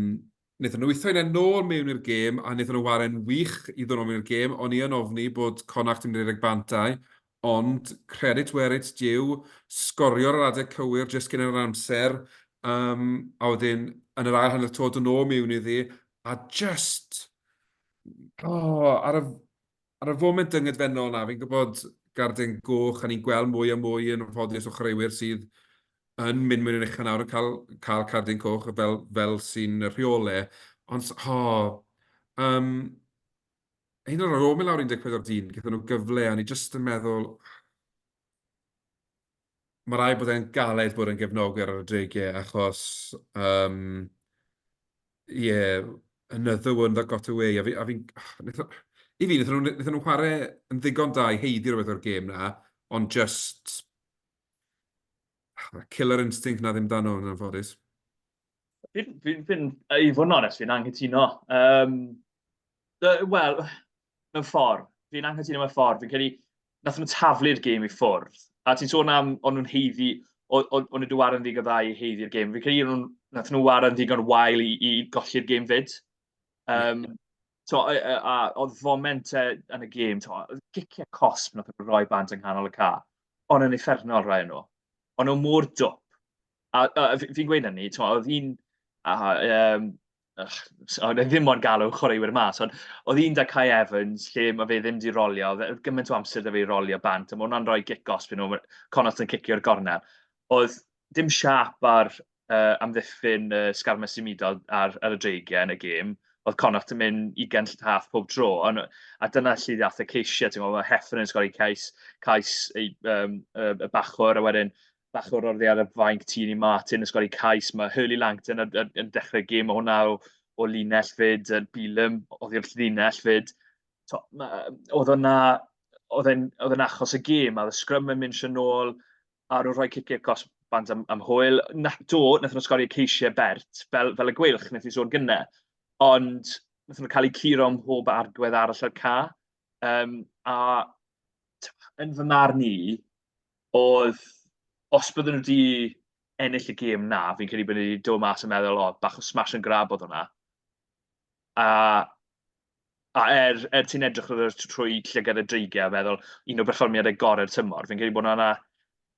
wnaethon nhw wytho hunain nôl mewn i'r gêm a wnaethon nhw ware'n wych i ddod nôl mewn i'r gêm. O'n i yn ofni bod Connacht yn mynd i redeg bantau, ond credit where it's due, sgorio ar yr adeg cywir jyst cyn yr amser, um, a wedyn yn yr ail hanner to dod nôl mewn iddi, a just, oh, ar y Ar y foment dyngedfennol 'na, fi'n gwybod gardyn goch, a ni'n gweld mwy a mwy yn anffodus o chwaraewyr sydd yn mynd mewn i'r uchel nawr yn cael, cael cardyn coch fel, fel sy'n y rheolau. Ond, o, um, hyd yn oed ar ôl mynd lawr 14 dyn, gaethon nhw gyfle, a ni jyst yn meddwl, mae rhaid bod e'n galed bod yn gefnogwr ar y Dreigiau achos um, yeah, another one that got away. A fi, a fi'n... I fi, wnaethon nhw, wnaethon nhw chwarae yn ddigon da i haeddu rhywbeth o'r gêm na, ond just... Killer instinct na ddim dan nhw, yn anffodus. Fi'n, fi, fi, i fod yn onest, fi'n anghytuno. Um, Wel, mewn ffordd. Fi'n anghytuno mewn ffordd. Fi'n credu, nath nhw taflu'r gêm i ffwrdd. A ti'n sôn am, o'n nhw'n haeddu, o'n nhw wedi waro'n ddigon dda i haeddu'r gêm. Fi'n credu, nath nhw waro'n ddigon wael i, i golli'r gêm fyd. Um, to, a, a, a oedd foment yn y gêm, to, giciau cosb nath nhw roi bant yng nghanol y ca. Ond yn uffernol rhai o'n nhw. O'n nhw mor dwp. A, a fi'n gweud hynny, to, oedd un... A, um, o'n i ddim ond galw chwaraewyr mas, ond oedd un da Kai Evans, lle mae fe ddim di rolio, oedd gymaint o amser da fe i rolio bant, a mae hwnna'n rhoi gic gosb i nhw, Connacht yn cicio'r gornel. Oedd dim siap ar uh, amddiffyn uh, sgarmau symudol ar, ar y dreigiau yn y gêm. Oedd Connacht yn mynd 20 llath pob tro, ond, a dyna lle ddath y ceisiau, ti'n gwybod, mae Heffernan yn sgori cais, cais ei, um, y, y bachwr, a wedyn bachwr oddi ar y fainc tîm i Martin yn sgori cais, mae Hurley Langton yn, yn, yn dechrau gêm, mae hwnna o, o linell fyd, yn Bilum oddi wrth linell fyd. To, ma, oedd hwnna, oedd e'n oedd e'n achos y gêm, a oedd y scrum yn mynd sy'n ôl, a nhw'n rhoi ciciau cos bant am, am hwyl. Na, do, wnaethon nhw sgori ceisiau bert, fel, fel y gweilch, wnaethon ni sôn gynnau. Ond wnaethon nhw cael eu curo ym mhob argwedd arall o'r ca. Um, a yn fy marn i, oedd, os bydden nhw wedi ennill y gêm 'na, fi'n credu bod nhw wedi dod mas yn meddwl, o, bach o smash and grab oedd hwnna. A, a er, er ti'n edrych ar y trwy llygad y dreigiau a meddwl, un o berfformiadau gorau'r tymor, fi'n credu bod hwnna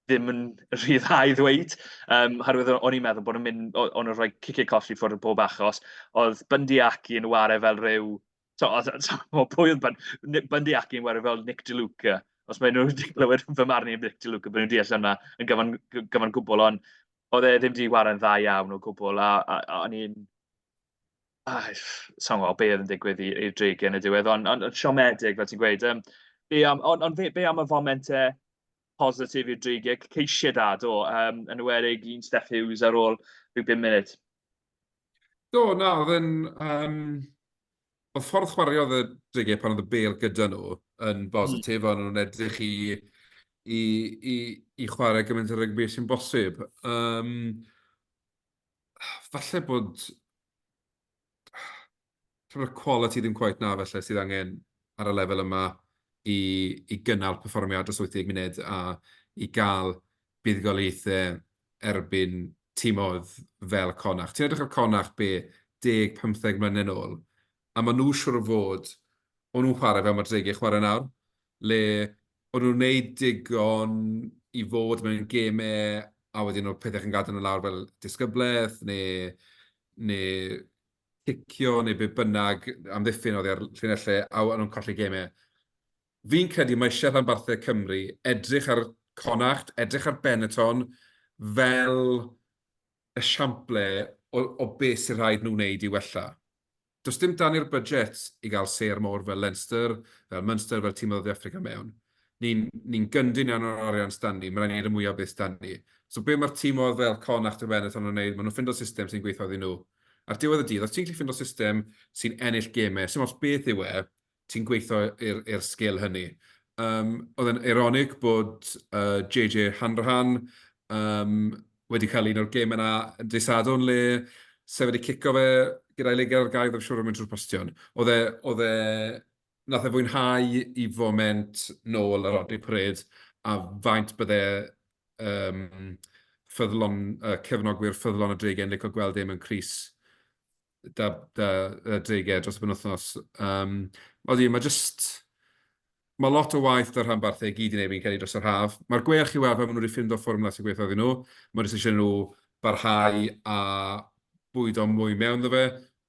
ddim yn rhy dda i ddweud. Um, oherwydd o'n i'n meddwl bod nhw'n mynd, o'n nhw'n rhoi ciciau cosb i ffwrdd yn bob achos. Oedd Bundy Aki yn ware fel rhyw So, so, so pwy oedd Bun Bundy Aki yn ware fel Nick DeLuca? Os maen nhw wedi clywed fy marn i am Nick DeLuca, bydden nhw'n deall hwnna yn gyfan, gyfan gwbl, ond oedd e ddim wedi ware'n dda iawn o gwbl, a, a, a o'n i'n... Ah, sa'n gwybod be oedd yn digwydd i'r dreigiau yn y diwedd, ond on, on, siomedig, fel ti'n gweud. Um, be am, ond on, be, be am y fomentau positif i'r dreigiau? Ceisiau da, do, um, yn enwedig un Steff Hughes ar ôl rhyw 5 munud. Do, na, oedd e'n... Um, oedd ffordd chwaraeodd y Dreigiau pan oedd y bêl gyda nhw yn bositif, mm. o'n nhw'n edrych i, i, i, i chwarae gymaint o rygbi sy'n bosib. Um, falle bod... Falle bod y quality ddim quite na felly sydd angen ar y lefel yma i, i gynnal perfformiad dros 80 munud a i gael buddugoliaethau erbyn timoedd fel Connacht. Ti'n edrych ar Connacht be, 10, 15 mlynedd nôl, a maen nhw siŵr o fod, o'n nhw'n chwarae fel mae'r Dreigiau chwarae nawr, le O'n nhw'n wneud digon i fod mewn gemau a wedyn oedd pethau yn gadael nhw lawr fel disgyblaeth neu, neu cicio neu be bynnag, amddiffyn oddi ar llinellau a o'n nhw'n colli gemau. Fi'n credu mae eisiau rhanbarthau Cymru edrych ar Connacht, edrych ar Benetton fel esiample o, o beth sy'n rhaid nhw wneud i wella. Does dim 'da ni'r budget i gael sêr mawr fel Leinster, fel Munster, fel timoedd o Dde Affrica mewn. Ni'n ni'n gyndyn iawn o'r arian s'da ni, ma' raid ni wneud y mwyaf o beth s'da ni. So be mae'r timoedd fel Connacht a Benetton yn wneud, maen nhw'n ffindo system sy'n gweithio iddyn nhw. Ar diwedd y dydd, os ti'n gallu ffindo system sy'n ennill gemau, sim ots beth yw e, ti'n gweithio i'r sgil hynny. Um, oedd e'n ironic bod uh, JJ Hanrahan um, wedi cael un o'r gemau yna yn dydd Sadwrn le sef wedi cico fe gyda'i ligad ar gael, ddim siŵr o'n mynd trwy'r postion. Oedd e, oedd e, nath e fwynhau i foment nôl ar Rodney Parade a faint bydde um, ffyddlon, uh, cefnogwyr ffyddlon y Dreigiau yn licio gweld e mewn crys 'da 'da y Dreigiau dros y penwythnos. Um, odi, mae jyst... Mae lot o waith 'da'r rhanbarthau i gyd i wneud fi'n credu dros yr haf. Mae'r gweilch i weld fel maen nhw wedi ffindo fformwla sy'n gweithio iddyn nhw. Mae jyst eisiau nhw barhau a bwydo mwy mewn iddo fe.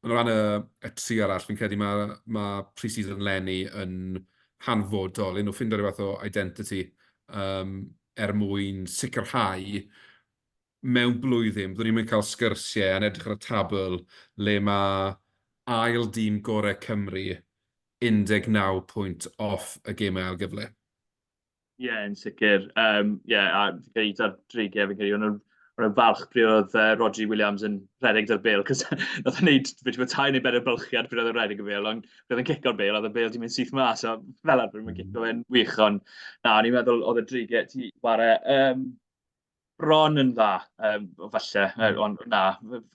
Ond o ran y, y tri arall, fi'n credu mae, mae pre-season 'leni yn hanfodol i nhw ffindo rhyw fath o identity um, er mwyn sicrhau mewn blwyddyn, byddwn ni'n mynd cael sgyrsiau a'n edrych ar y tabl le mae ail dîm gorau Cymru 19 pwynt off y gemau ail gyfle. Ie, yeah, yn sicr. Um, yeah, a fi'n credu da'r Dreigiau, fi'n credu, o'n nhw'n o'n nhw'n falch pryd oedd uh, Rodri Williams yn rhedeg da'r bêl, cos nath o'n neud, fe wedi bod tair neu bedair bylchiad pryd oedd o'n rhedeg y bêl, ond pryd oedd o'n cico'r bêl, oedd y bêl wedi mynd syth mas, a fel arfer mae'n cico fe'n wych, ond na, o'n i'n meddwl oedd y Dreigiau ti ware um, bron yn dda, yym, falle, yy, ond na,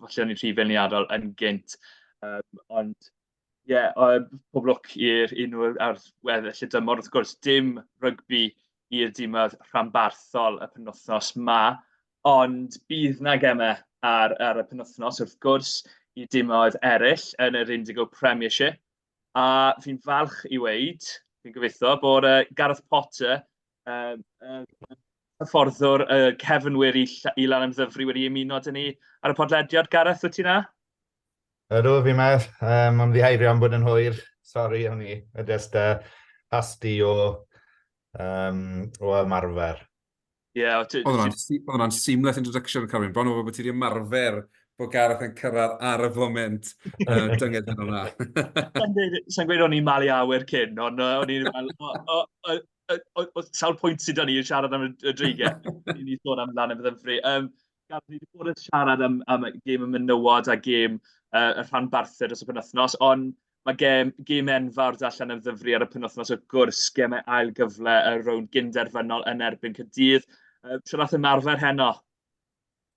falle o'n i'n rhy feirniadol yn gynt. Yym, ond ie, yy, pob lwc i'r unrhyw ar weddill y dymor. Wrth gwrs, dim rygbi i'r dimoedd rhanbarthol y penwythnos 'ma, ond bydd 'na gemau ar ar y penwythnos wrth gwrs i dimoedd eraill yn yr Indigo Premiership. A fi'n falch i weud, fi'n gobeithio, bod yy Gareth Potter, yy yy hyfforddwr y cefnwyr i i Lanymddyfri wedi ymuno 'da ni ar y podlediad. Gareth, wyt ti 'na? Ydw, fi 'ma. Um, ymddiheurio am bod yn hwyr. Sori am ni. Just uh, hasti o, um, o ymarfer. Ie, yeah, oedd hwnna'n seamless introduction, Carwyn. Bron o fod bod ti wedi ymarfer bod Gareth yn cyrraedd ar y foment uh, dynged yn hwnna. Sa'n gweud o'n i'n malu awyr cyn, ond o'n i'n fel, sawl pwynt sydd 'da ni i siarad am y Dreigiau? I ni sôn am Lanymddyfri. Um, Gareth, ni wedi bod yn siarad am, am gêm y menywod a gêm uh, y rhanbarthau dros y penwythnos, ond mae gêm, gêm enfawr 'da Llanymddyfri ar y penwythnos wrth gwrs, gemau ail gyfle y rownd gynderfynol yn erbyn Caerdydd. Uh, Sut nath ymarfer heno?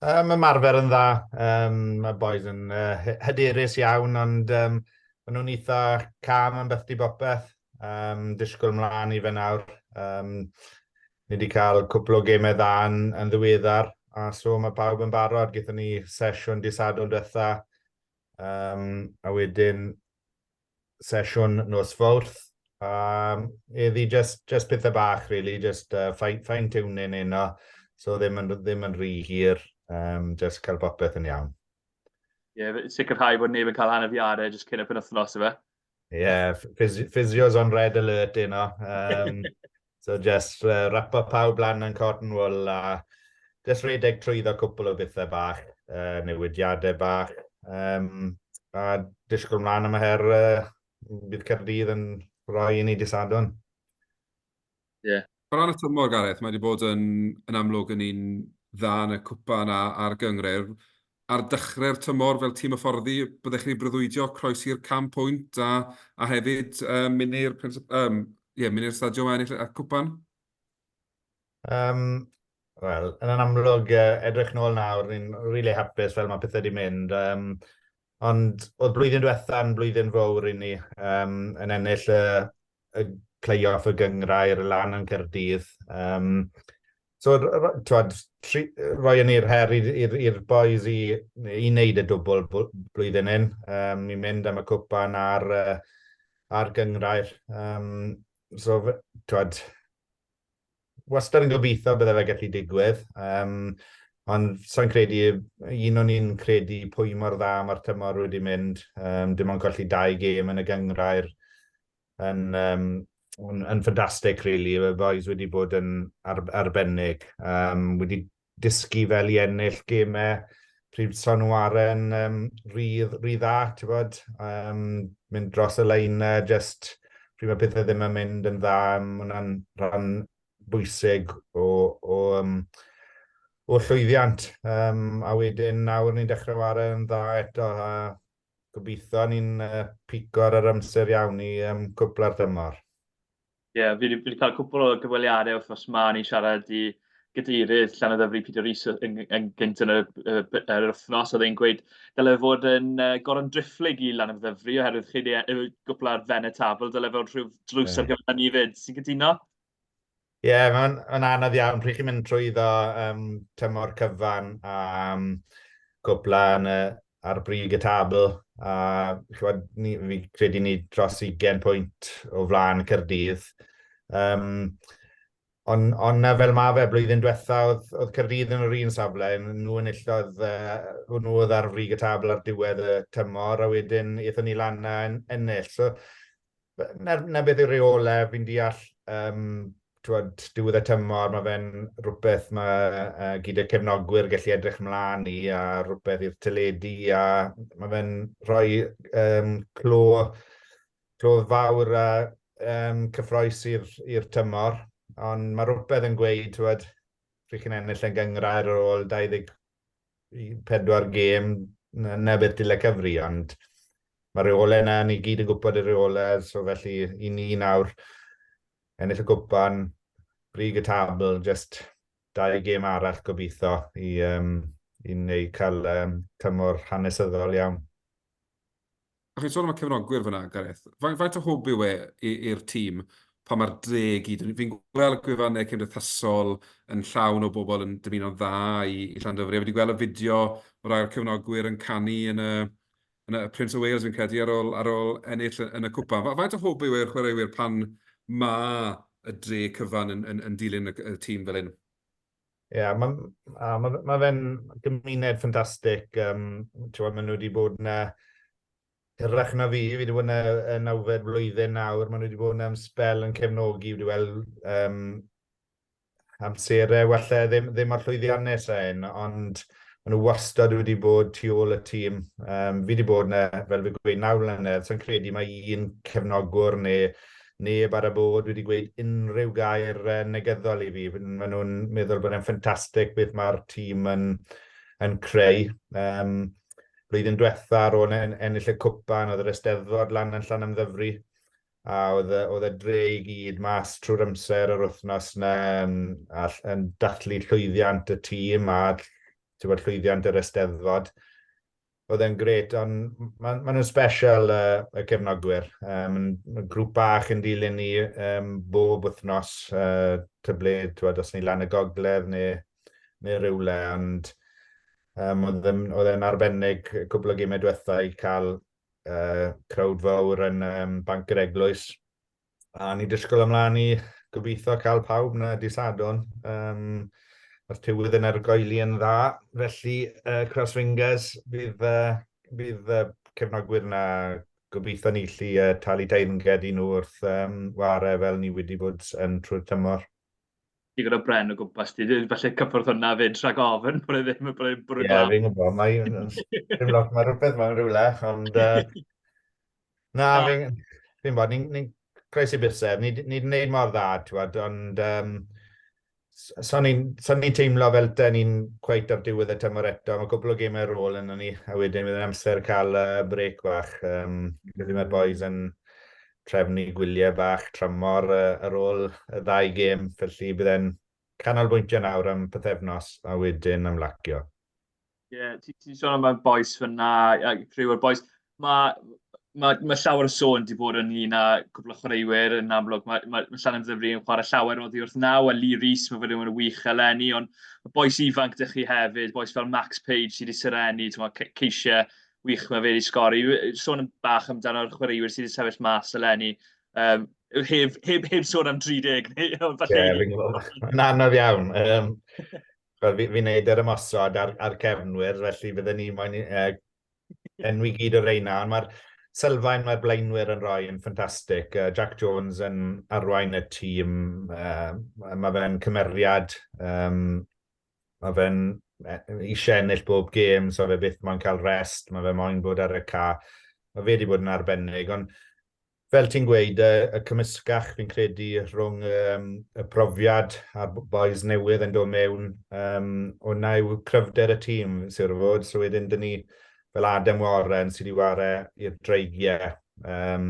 Um, ymarfer yn dda. Um, mae boys yn uh, hyderus iawn, ond um, maen nhw'n eitha calm am beth di bopeth. Um, disgwyl mlaen i fe nawr. Um, ni wedi cael cwpl o gemau dda yn, yn ddiweddar, a so mae pawb yn barod. Gaethon ni sesiwn di Sadwrn diwetha, um, a wedyn sesiwn nos Fawrth. Um, eddi just, just pethau bach, really, just uh, fine, fine tuning heno. So ddim yn, ddim yn rhy hir, um, just cael popeth yn iawn. Ie, yeah, sicrhau bod neb yn cael anafiadau just cyn y penwythnos, ife? Ie, yeah, physios on red alert heno. Um, so just uh, wrap up pawb lan yn cotton wool a just redeg trwyddo cwpl o bethau bach, uh, newidiadau bach. Um, a disgwyl mlaen am y her uh, bydd Caerdydd yn rhoi i ni dy Sadwrn. Ie. Yeah. O ran y tymor, Gareth, mae wedi bod yn, yn amlwg yn un dda yn y cwpan a, a'r gynghrair. Ar dechrau'r tymor fel tîm hyfforddi, byddech chi'n breuddwydio croesi'r 100 pwynt a, a hefyd um, mynd i'r um, yeah, mynd i'r stadiwm a ennill y cwpan? Um, Wel, yn amlwg, edrych nôl nawr, ni'n really hapus fel mae pethau wedi mynd. Um, ond oedd blwyddyn diwetha yn blwyddyn fawr i ni, um, yn ennill y, y play-off y gynghrair lan yn Caerdydd. Um, so, twad, tri, roi yn i'r her i'r boys i, i wneud y dwbl blwyddyn hyn, um, i mynd am y cwpan a'r, a'r gynghrair. Um, so, twad, wastad yn gobeithio bydde fe gallu digwydd. Ond sa'n credu, un o'n i'n credu pwy mor dda mae'r tymor wedi mynd. Dim ond colli dau gêm yn y gynghrair yn, yn, yn ffantastig, really. Y boys wedi bod yn arbennig. Wedi dysgu fel i ennill gemau pryd so nhw waren rhy, rhy dda, ti'n bod? Mynd dros y lein, just pryd mae pethau ddim yn mynd yn dda, hwnna'n rhan bwysig o llwyddiant. A wedyn nawr ni'n dechrau ware yn dda eto, a gobeithio ni'n pico ar yr amser iawn i cwpla'r tymor. Ie, yeah, fi wedi cael cwpl o gyfweliadau wythnos yma, ni'n siarad i gadeirydd Llanymddyfri Peter Rees yn gynt yn yr wythnos, oedd e'n gweud dyle fod yn goron driphlyg i Lanymddyfri oherwydd chi wedi gwpla ar ben y tabl, dyle fod rhyw drws ar gyfer ni fyd. Ti'n cytuno? Ie, yeah, mae'n ma anodd iawn pryd chi'n mynd trwyddo tymor cyfan a cwpla yn y, ar brig y tabl. A ch'mod, fi credu ni dros 20 pwynt o flaen Caerdydd. Ond na fel ma fe, blwyddyn diwetha oedd Caerdydd yn yr un safle, nhw enillodd, nhw oedd ar frig y tabl ar diwedd y tymor, a wedyn aethon ni lan a ennill. So, na beth yw'r reolau, fi'n deall, t'wod, diwedd y tymor, mae fe'n rhywbeth mae gyda cefnogwyr gallu edrych mlaen i, a rhywbeth i'r teledu, a mae fe'n rhoi clo fawr a cyffroes i'r tymor, ond mae rhywbeth yn gweud, t'wod, pryd chi'n ennill yn gynghrair ar ôl 24 gêm, na beth dyle cyfri, ond mae'r reolau yna, ni gyd yn gwybod y reolau, so felly i ni nawr ennill y gwpan, brig y tabl, just dau gêm arall gobeithio i wneud cael tymor hanesyddol iawn. A chi'n sôn am y cefnogwyr fyna, Gareth. Faint o hwb yw e i'r tîm pan mae'r dre i gyd? Fi'n gweld gwefannau cymdeithasol yn llawn o bobl yn dymuno'n dda i Llandovery. A fi wedi gweld y fideo o rai o'r cefnogwyr yn canu yn y Prince of Wales, fi'n credu, ar ôl ennill yn y cwpan. Faint o hwb yw e i'r chwaraewyr pan mae y dre cyfan yn dilyn y tîm fel hyn? Ie, yeah, mae ma fe'n gymuned ffantastig. Maen nhw wedi bod yna hirach na fi, fi wedi bod yna y nawfed blwyddyn nawr, maen nhw wedi bod yna am sbel yn cefnogi, wedi weld amserau falle ddim mor llwyddiannus a hyn, ond maen nhw wastad wedi bod tu ôl y tîm. Fi wedi bod yna, fel fi gweud, 9 mlynedd, so'n credu mae un cefnogwr neu neb ar y bod wedi gweud unrhyw gair negyddol i fi. Maen nhw'n meddwl bod e'n ffantastig beth mae'r tîm yn creu. Blwyddyn diwetha ar ôl ennill y cwpan, oedd yr Eisteddfod lan yn Llanymddyfri, a oedd y dre i gyd mas trwy'r amser yr wythnos yna yn dathlu llwyddiant y tîm a bod, llwyddiant yr Eisteddfod. Oedd e'n gret, ond ma nhw'n special, y cefnogwyr. Grŵp bach yn dilyn ni bob wythnos, ta ble, t'wod, os ni lan y gogledd neu rywle, ond oedd e'n arbennig cwpl o gemau diwetha i cael crowd fawr yn Banc yr Eglwys. A ni disgwyl ymlaen i gobeithio cael pawb na di Sadwrn. Mae'r tywydd yn argoeli yn dda, felly cross fingers bydd cefnogwyr na gobeithio ni allu talu teyrnged i nhw wrth ware fel ni wedi bod yn trwy'r tymor. Digon o bren o gwmpas ti, falle cyffwrdd hwnna fyd rhag ofn bod e ddim yn bod e'n bwrw Ie, yeah, fi'n gwybod, mae rhywbeth mewn rhywle, ond na, fi'n bod, ni'n ni croesi bysedd, ni wedi gwneud mor dda, ti'n ond so ni'n so ni teimlo fel da ni'n cweit ar diwedd y tymor eto. Mae cwpl o gemau ar ôl yno ni, a wedyn bydd yn amser cael break bach. Credu mae'r boys yn trefnu gwyliau bach tramor ar ôl y ddau gêm, felly bydd e'n canolbwyntio nawr am pythefnos a wedyn am lacio. Ie, yeah, ti'n sôn am y boys fyna, a criw o'r boys. Mae ma llawer o sôn wedi bod ynglyn â cwpl o chwaraewyr yn amlwg. Mae Llanymddyfri yn chwarae llawer oddi wrth naw, a Lee Rees, mae fe wedi bod yn wych eleni, ond y boys ifanc dych chi hefyd, boys fel Max Page sydd wedi serennu, ti'n ceisiau wych mae fe wedi sgori. Sôn yn bach amdano'r chwaraewyr sydd wedi sefyll mas eleni. Um, Heb, heb, heb sôn am 30, neu falle... Ie, fi'n gwybod. Mae'n anodd iawn. Um, Wel, fi'n fi neud yr ymosod ar, ar cefnwyr, felly fydden ni moyn enwi gyd o reina, ond mae'r sylfaen mae'r blaenwyr yn rhoi yn ffantastig. Jack Jones yn arwain y tîm, mae fe'n cymeriad, um, mae fe'n eisiau ennill bob gêm, so fe byth moyn cael rest, mae fe moyn bod ar y ca. Mae fe wedi bod yn arbennig, ond fel ti'n gweud, y, y cymysgach fi'n credu rhwng um, y profiad a'r boys newydd yn dod mewn, um, hwnna yw cryfder y tîm, siwr o fod. So wedyn, dyn ni fel Adam Warren sydd wedi ware i'r Dreigiau um,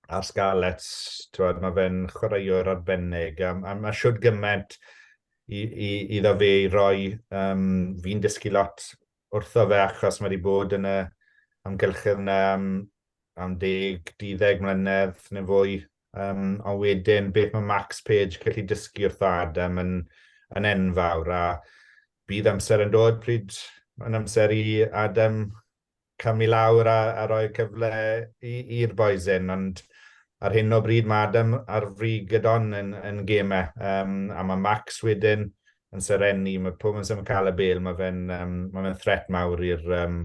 a'r Scarlets, twod, mae fe'n chwaraewr arbennig, a, a mae siwd gymaint i, i, iddo fe i roi. Um, fi'n dysgu lot wrtho fe achos mae wedi bod yn y amgylchedd yna am am deg, duddeg mlynedd neu fwy. Um, ond wedyn, beth mae Max Page gallu dysgu wrth Adam yn, yn enfawr, a bydd amser yn dod pryd mae'n amser i Adam camu lawr a, a rhoi cyfle i'r boys hyn, ond ar hyn o bryd mae Adam ar frig y don yn, yn gemau, um, a mae Max wedyn yn serennu, mae pob yn symud cael y bel, mae fe'n um, mae fe threat mawr i'r um,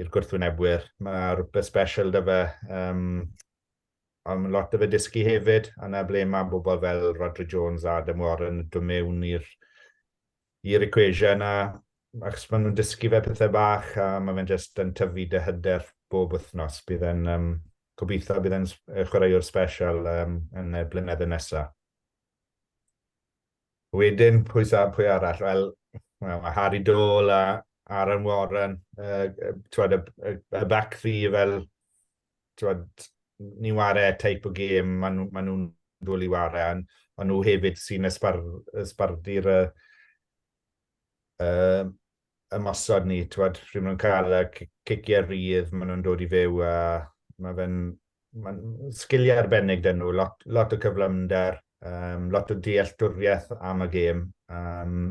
i'r gwrthwynebwyr. Mae rhywbeth special da fe, um, ond mae lot o fe dysgu hefyd, a na ble mae bobl fel Rodri Jones a Adam Warren yn dod mewn i'r i'r equation a achos maen nhw'n dysgu fe pethau bach a mae fe'n just yn tyfu dy hyder bob wythnos. Bydd e'n um, gobeithio bydd e'n chwaraewr special um, yn y blynyddoedd nesaf. Wedyn, pwy sa, pwy arall? Wel, well, mae Harry Dole a Aaron Warren, uh, twad, y, y, y back three fel, twad, ni'n ware type o gêm, maen nhw'n ma nhw dod i ware, ond on nhw hefyd sy'n ysbar, ysbardu'r uh, uh, ymosod ni, twad, rhywun nhw'n cael y ciciau rhydd, maen nhw'n dod i fyw a mae fe'n mae'n sgiliau arbennig dyn nhw, lot, lot o cyflymder, um, lot o dealltwriaeth am y gêm. Um,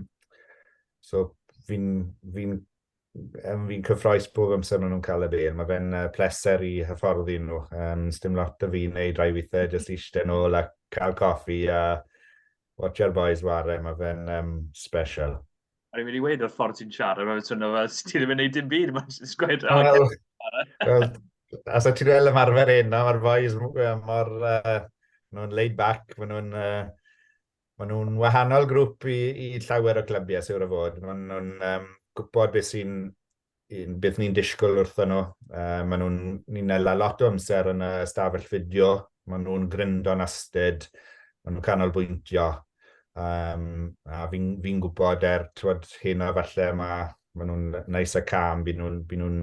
so fi'n fi um, fi cyffroes bob amser maen nhw'n cael y bel. Mae fe'n uh, pleser i hyfforddi nhw. Um, Sdim lot o fi'n neud rai weithiau, jyst eistedd nôl a cael coffi a watch boys ware. Mae fe'n um, special. O'n i'n mynd i weud o'r ffordd ti'n siarad, mae'n swnio fel ti ddim yn neud dim byd, mae'n jyst gweud, o, Wel, as o ti'n gweld ymarfer heno, mae'r boys mor, uh, nhw'n laid back, maen nhw'n uh, maen nhw'n wahanol grŵp i, i llawer o clybiau, siwr o fod. Maen nhw'n um, gwybod beth sy'n beth ni'n disgwyl wrthyn nhw. Uh, maen nhw'n ni'n ela lot o amser yn y stafell fideo, maen nhw'n gryndo'n astud, maen nhw'n canolbwyntio. Um, a fi'n fi gwybod er, twod, heno falle mae ma nhw'n nice a calm, byd nhw'n by nhw'n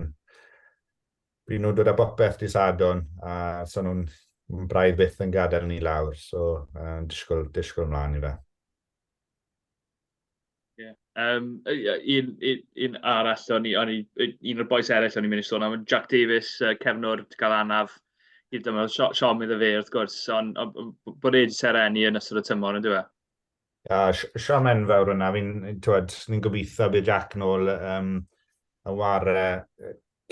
by nhw'n dod â bopeth di Sadwrn, a so nhw'n braidd byth yn gadael ni lawr, so um, disgwyl, disgwyl mlaen i fe. Yeah. Um, un, un, un arall, o'n i, o'n i, un o'r boys eraill o'n i'n mynd i sôn am, Jack Davies, uh, cefnwr, wedi cael anaf, hyd dyma, siom iddo fe wrth gwrs, ond on, bod e wedi serenu yn ystod y tymor, yn dweud? Ja, siom enfawr yna, fi'n, twed, ni'n gobeithio bydd Jack nôl um, yn ware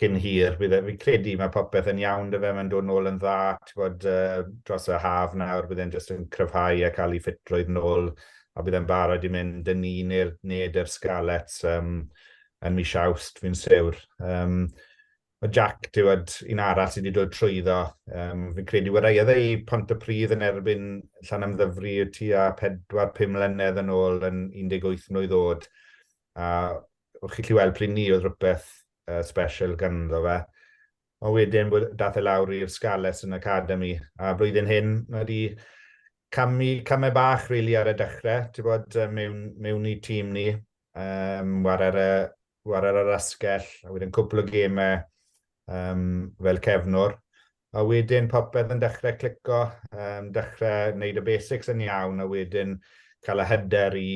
cyn hir. Bydd e, fi'n credu mae popeth yn iawn dy fe, mae'n dod nôl yn dda, ti'n bod, uh, dros y haf nawr, bydd e'n jyst yn cryfhau a cael ei ffitrwydd nôl, a bydd e'n barod i mynd yn un i'r ned i'r Scarlets um, yn mis Awst, fi'n siwr. Um, mae Jack, ti'n bod, un arall sydd wedi dod trwyddo. Um, fi'n credu waraeodd e i Pontypridd yn erbyn Llanymddyfri tua 4-5 mlynedd yn ôl yn 18 mlwydd oed. A o'ch chi'n gallu weld pryd ni oedd rhywbeth uh, special ganddo fe. Ond wedyn dath e lawr i'r Scarlets yn Academy, a blwyddyn hyn mae wedi camu, camau bach really ar y dechrau, ti'n bod, mewn, mewn i tîm ni, um, war ar y, war ar yr asgell, a wedyn cwpl o gemau um, fel cefnwr. A wedyn popeth yn dechrau clico, um, dechrau wneud y basics yn iawn, a wedyn cael y hyder i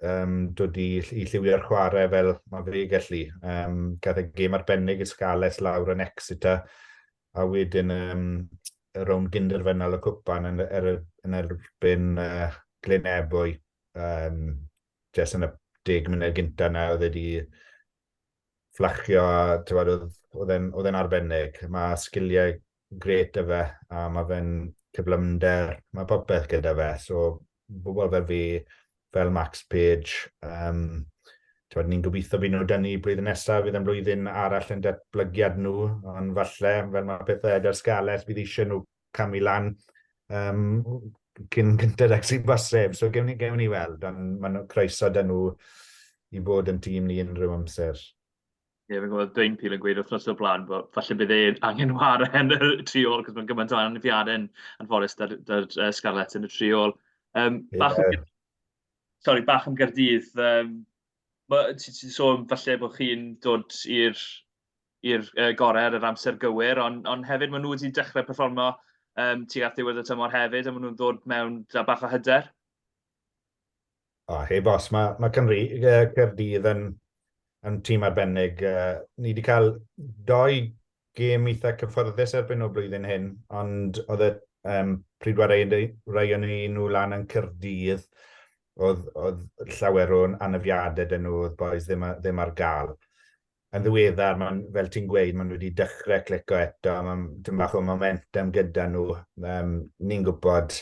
um, dod i, i lliwio'r chwarae fel mae fe gallu. Um, gath e gêm arbennig i Scarlets lawr yn Exeter, a wedyn um, y rownd gynderfynol y cwpan yn, er, yn erbyn uh, Glyn Ebwy. Um, jyst yn y deg munud gyntaf yna, oedd wedi fflachio a tywed, oedd e'n arbennig. Mae sgiliau gret y fe, a mae fe'n cyflymder, mae popeth gyda fe. So, bobl fel fi, fel Max Page, twod, ni'n gobeithio bydd nhw dynnu blwyddyn nesaf, fydd yn blwyddyn arall yn datblygiad nhw, ond falle, fel mae pethau gyda'r Scarlets, bydd eisiau nhw camu lan cyn gynted ag sy'n bosib. So gewn ni, gewn ni weld, ond mae'n croeso dyn nhw i fod yn tîm ni unrhyw amser. Ie, yeah, fi'n gwybod Dwayne Peel yn gweud wythnos o'r blaen bod falle bydd e'n angen ware yn y tri ôl, cos mae'n gymaint o anafiadau yn anffodus da'r da, Scarlets yn y tri ôl. Bach yeah. am, sorry, bach am Gaerdydd. Ti'n ti sôn falle bod chi'n dod i'r i'r gorau ar yr amser gywir, ond, ond hefyd maen nhw wedi dechrau perfformo tuag at ddiwedd y tymor hefyd, a maen nhw'n dod mewn da bach o hyder. O, heb os, mae, mae Cymru, Caerdydd yn, yn tîm arbennig. Ni wedi cael doi gêm eitha cyffyrddus erbyn o blwyddyn hyn, ond oedd e, pryd warai o'n ni nhw lan yn Caerdydd, oedd, oedd llawer o'n anafiadau dyn nhw, oedd boys ddim, ddim ar gael. Yn ddiweddar, ma'n, fel ti'n gweud, maen nhw wedi dechrau clico eto, mae'n dim bach o momentum gyda nhw. Ni'n gwybod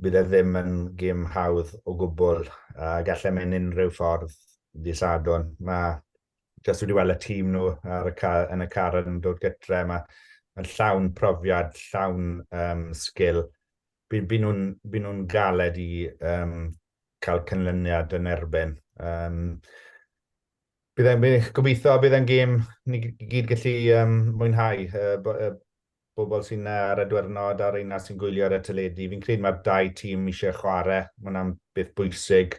bydd e ddim yn gêm hawdd o gwbl, a gallai mynd unrhyw ffordd dydd Sadwrn. Mae jyst wedi weld y tîm nhw ar y car, yn y car yn dod gytre, mae ma llawn profiad, llawn sgil. By, by nhw'n nhw galed i cael canlyniad yn erbyn. Bydd e'n, gobeithio bydd e'n gêm ni gyd gallu mwynhau. Bobl sy'n ar y diwrnod a'r un sy'n gwylio ar y teledu. Fi'n credu mae'r dau tîm eisiau chwarae. Mae hwnna'n beth bwysig.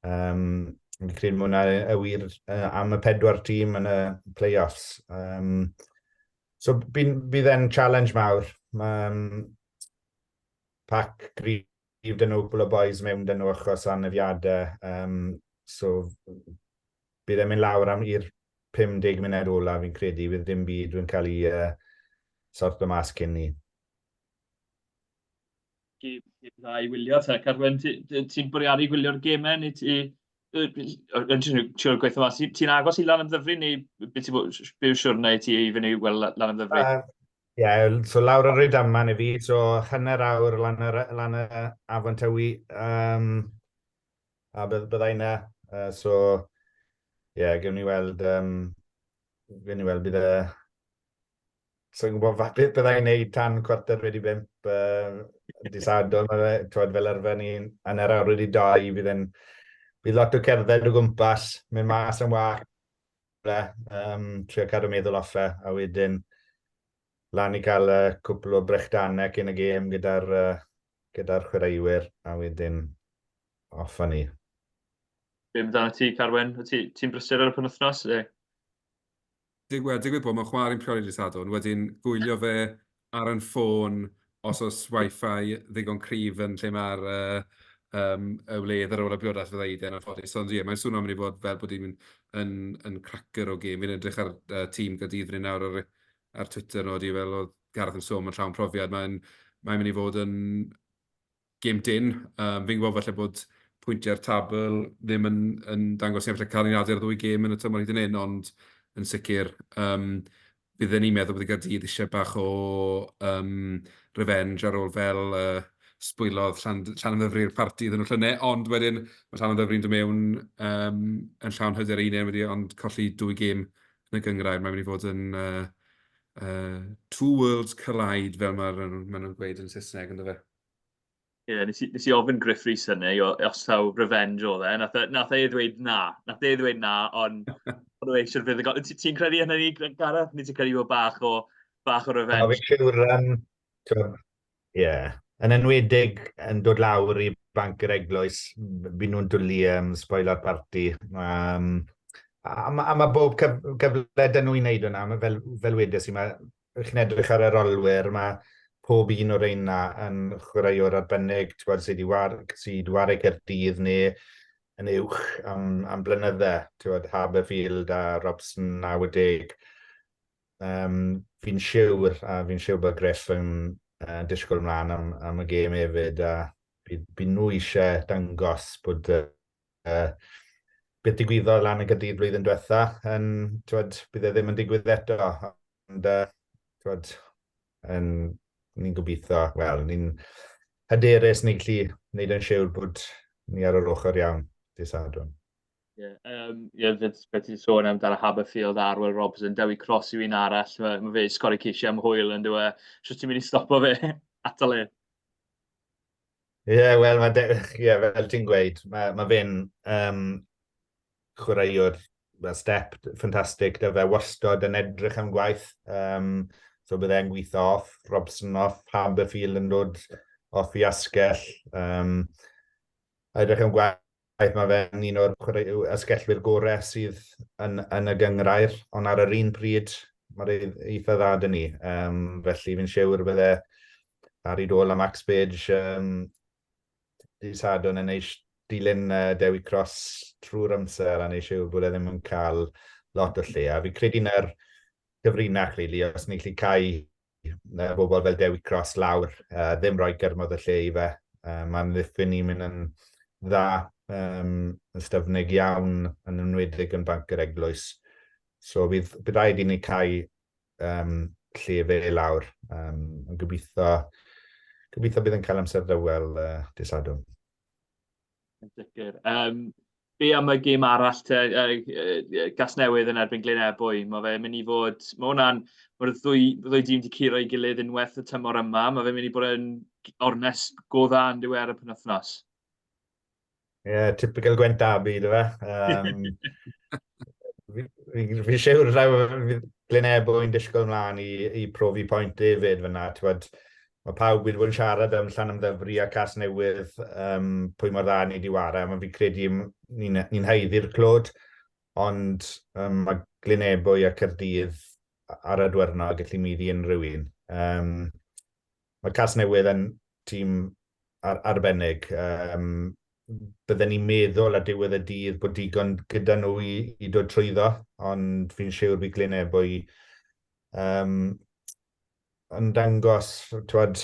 Fi'n credu mae hwnna y wir am y pedwar tîm yn y play-offs. So bydd e'n challenge mawr. Mae pac gryf dyn nhw, cwpl o boys mewn dyn nhw achos anafiadau. So bydd e'n mynd lawr am i'r 50 munud ola fi'n credu, bydd dim byd yn cael ei sorto mas cyn ni. Gêm dda i wylio te. Carwen, ti'n ti bwriadu gwylio'r gemau neu ti... Yn ti'n trio gweithio mas, ti'n agos i Lanymddyfri neu beth ti'n byw siwrne i ti i fynd i weld Lanymddyfri? Ie, yeah, so lawr ar Rydaman i fi, so hanner awr lan y, lan y Afon Tywi, a byddai yna. So, ie, yeah, gewn ni weld, gewn ni weld bydd e... So, i'n gwybod beth byddai'n neud tan 5:15 dydd Sadwrn, mae fe, twod, fel arfer ni 2:30, bydd yn, bydd lot o cerdded o gwmpas, mynd mas am walk, trio cadw meddwl off e, a wedyn lan i cael cwpl o brechdanau cyn y gêm gyda'r gyda chwaraewyr, a wedyn off â ni. Be amdano ti, Carwen? Ti'n ti brysur ar y penwythnos? Wel, digwydd bod, mae'n chwarae'n priodi dydd Sadwrn, wedyn gwylio fe ar yn ffôn os oes wifi ddigon cryf yn lle mae'r y wledd ar ôl y briodas fydda i de, yn anffodus. Ond ie, mae'n swnio'n mynd i fod fel bod hi'n yn, yn cracker o gêm. Fi'n edrych ar tîm Gaerdydd fan hyn nawr ar, ar Twitter nhw, di fel oedd Gareth yn sôn, mae'n llawn profiad. Mae'n mae mynd i fod yn gêm dynn. Fi'n gwybod falle bod pwyntiau'r tabl ddim yn, yn dangos ni falle canlyniadau'r ddwy gêm yn y tymor hyd yn hyn, ond yn sicr bydden ni'n meddwl bod y Gaerdydd eisiau bach o revenge ar ôl fel sbwylodd Llan, Llanymddyfri'r parti iddyn nhw llynedd, ond wedyn mae Llanymddyfri'n dod mewn yn llawn hyder ei hunain wedi ond colli dwy gêm yn y gynghrair. Mae'n mynd i fod yn two worlds collide fel maen nhw'n gweud yn Saesneg, ynddo fe? Ie, yeah, nes, i, nes i ofyn Griff Rhys hynny, os taw revenge oedd e. Nath, e, nath e ddweud na. Nath e ddweud na, ond ond oedd eisiau'r fuddugol. Ti'n credu hynny, Gareth? Neu ti'n credu bod bach o, bach o revenge? O, fi'n siŵr, ie. Yn enwedig yn dod lawr i Banc yr Eglwys, byd nhw'n dwlu spoiler party. A, a mae bob cyfle dyn nhw i wneud hwnna, fel, fel wedes i, mae chi'n edrych ar yr olwyr, mae pob un o'r rheina yn chwaraewr arbennig, ti'n gwybod, sydd wedi war, sy ware Caerdydd neu yn uwch am, am blynydde, ti'n gwybod, Haberfield a Robson 90. Fi'n siwr, a fi'n siwr bod Griff yn disgwyl mlaen am, am y gêm hefyd, a bydd, bydd nhw eisiau dangos bod beth digwyddodd lan yn Gaerdydd blwyddyn diwetha, yn, twod, bydd e ddim yn digwydd eto, ond twod, yn Ni'n gobeithio, wel, ni'n hyderus ni'n gallu gwneud yn siwr bod ni ar yr ochr iawn dydd Sadwrn. Ie, yeah, yeah, beth ti'n sôn amdano Haberfield a Arwel Robson, Dewi Cross yw un arall, mae ma fe sgori ceisiau am hwyl yn dweud, e? Sut ti'n mynd i stopo fe, atal e? Ie, yeah, wel, mae yeah, fel ti'n gweud, mae, ma fe'n chwaraewr fel step ffantastig, da fe wastod yn edrych am gwaith. So bydde e'n gweithio off, Robson off, Haberfield yn dod off i asgell. Edrych am gwaith, mae fe'n un o'r asgellwyr gorau sydd yn, yn y gynghrair, ond ar yr un pryd, mae'n eitha dda dyn ni. Felly fi'n siŵr bydde Harry Dole a Max Page dydd Sadwrn yn eich dilyn Dewi Cross trwy'r amser a neud siŵr bod e ddim yn cael lot o lle. A fi'n credu na'r cyfrinach, really, os ni'n gallu cau bobl fel Dewi Cross lawr, ddim rhoi gyrmodd y lle i fe. Mae'n ddiffyn ni'n mynd yn dda, yn styfnig iawn, yn enwedig yn Banc yr Eglwys. So bydd, bydd rhaid i ni cau lle fe lawr. Yn gobeithio, gobeithio bydd yn cael amser dawel dydd Sadwrn. Yn sicr. Be am y gêm arall te, Gasnewydd yn erbyn Glyn Ebwy? Mae fe'n mynd i fod... Mae hwnna'n... Mae'r ddwy, ddwy dîm wedi curo ei gilydd unwaith y tymor yma. Mae fe'n mynd i bod yn ornest go dda yn diwedd ar y penwythnos. Ie, yeah, typical Gwent Derby, dy fe. Fi, fi, fi siwr fydd Glyn Ebwy'n disgwyl mlaen i, i profi pwynt hefyd fyna. T'wod, mae pawb wedi bod yn siarad am Llanymddyfri a Casnewydd, pwy mor dda ni wedi ware, mae fi'n credu ni'n ni haeddu'r clod, ond mae Glyn Ebwy a Caerdydd ar y dwyrnod gallu maeddu unrhyw un. Mae Casnewydd yn tîm ar arbennig. Bydden ni'n meddwl ar diwedd y dydd bod digon gyda nhw i, i dod trwyddo, ond fi'n siŵr bydd Glyn Ebwy yn dangos, t'wod,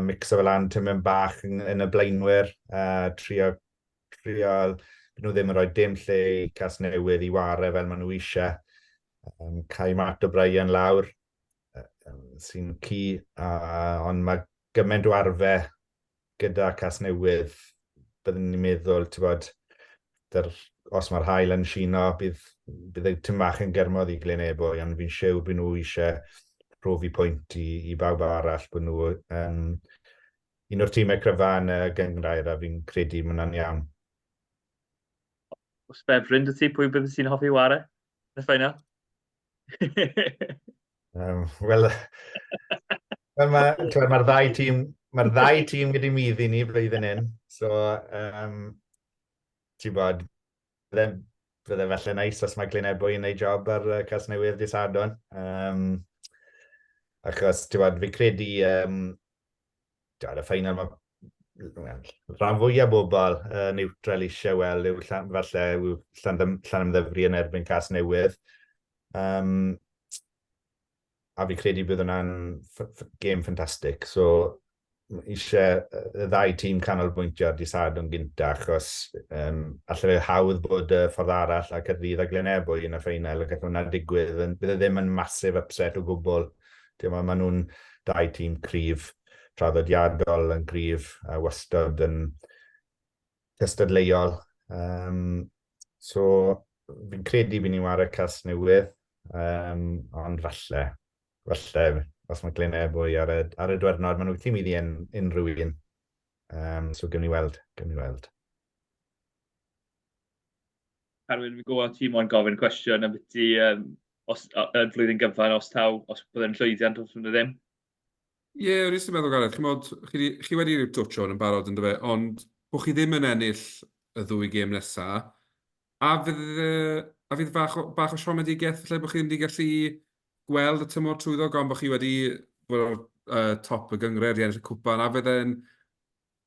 mixo fel lan, tymyn bach yn, yn y blaenwyr, trio, trio, byd nhw ddim yn rhoi dim lle i Casnewydd i ware fel maen nhw eisiau. Cau Matt O'Brien lawr, sy'n ci, ond mae gymaint o arfau gyda Casnewydd, byddwn ni'n meddwl, ti'n bod, dyr, os mae'r haul yn sino, bydd, bydd y tîm bach yn gyrmodd i Glyn Ebwy, ond fi'n siŵr bydd nhw eisiau profi pwynt i, i bawb arall bod nhw un o'r tîmau cryfa yn y gynghrair, a fi'n credu mae hwnna'n iawn. Os ffefryn dy ti, pwy bydde ti'n hoffi ware yn y ffeinal? Wel, wel mae'r ma ddau tîm, mae'r ddau tîm wedi middi ni blwyddyn hyn. So, ti'n bod, bydde, bydde falle neis os mae Glyn Ebwy yn ei job ar Casnewydd dydd Sadwrn. Achos, ti'n bod, fi credu, ti'n bod, y ffeinal mae well, rhan fwyaf bobl neutral eisiau weld yw llan, falle yw Llanymddyfri yn erbyn Casnewydd. A fi credu bydd hwnna'n gêm ffantastig. So, eisiau y ddau tîm canolbwyntio ar dydd Sadwrn gynta, achos allai fe hawdd bod y ffordd arall a Caerdydd a Glyn Ebwy yn y ffeinal, a gall hwnna digwydd, bydd e ddim yn massive upset o gwbl. Maen nhw'n dau tîm cryf, traddodiadol yn gryf, a wastad yn cystadleuol. So, fi'n credu bydd ni'n ware Casnewydd, ond falle, falle, os mae Glyn Ebwy ar y, ar y dwyrnod, maen nhw'n gallu maeddu unrhyw un. So, gewn ni weld, gewn ni weld. Carwyn, fi'n gwybod ti moyn gofyn cwestiwn am byti os, y flwyddyn gyfan, os taw, os bydd yn llwyddiant, os bydd ddim. Ie, yeah, o'n i jyst yn meddwl, Gareth, chi'n modd, chi, chi wedi dwtio hwn yn barod yn dyfe, ond bod chi ddim yn ennill y ddwy gêm nesa, a fydd, a fydd bach o, bach o siomedigaeth falle bod chi ddim wedi gallu gweld y tymor trwyddo gan bod chi wedi bod ar top y gynghrair, wedi ennill y cwpan, a fydd e'n,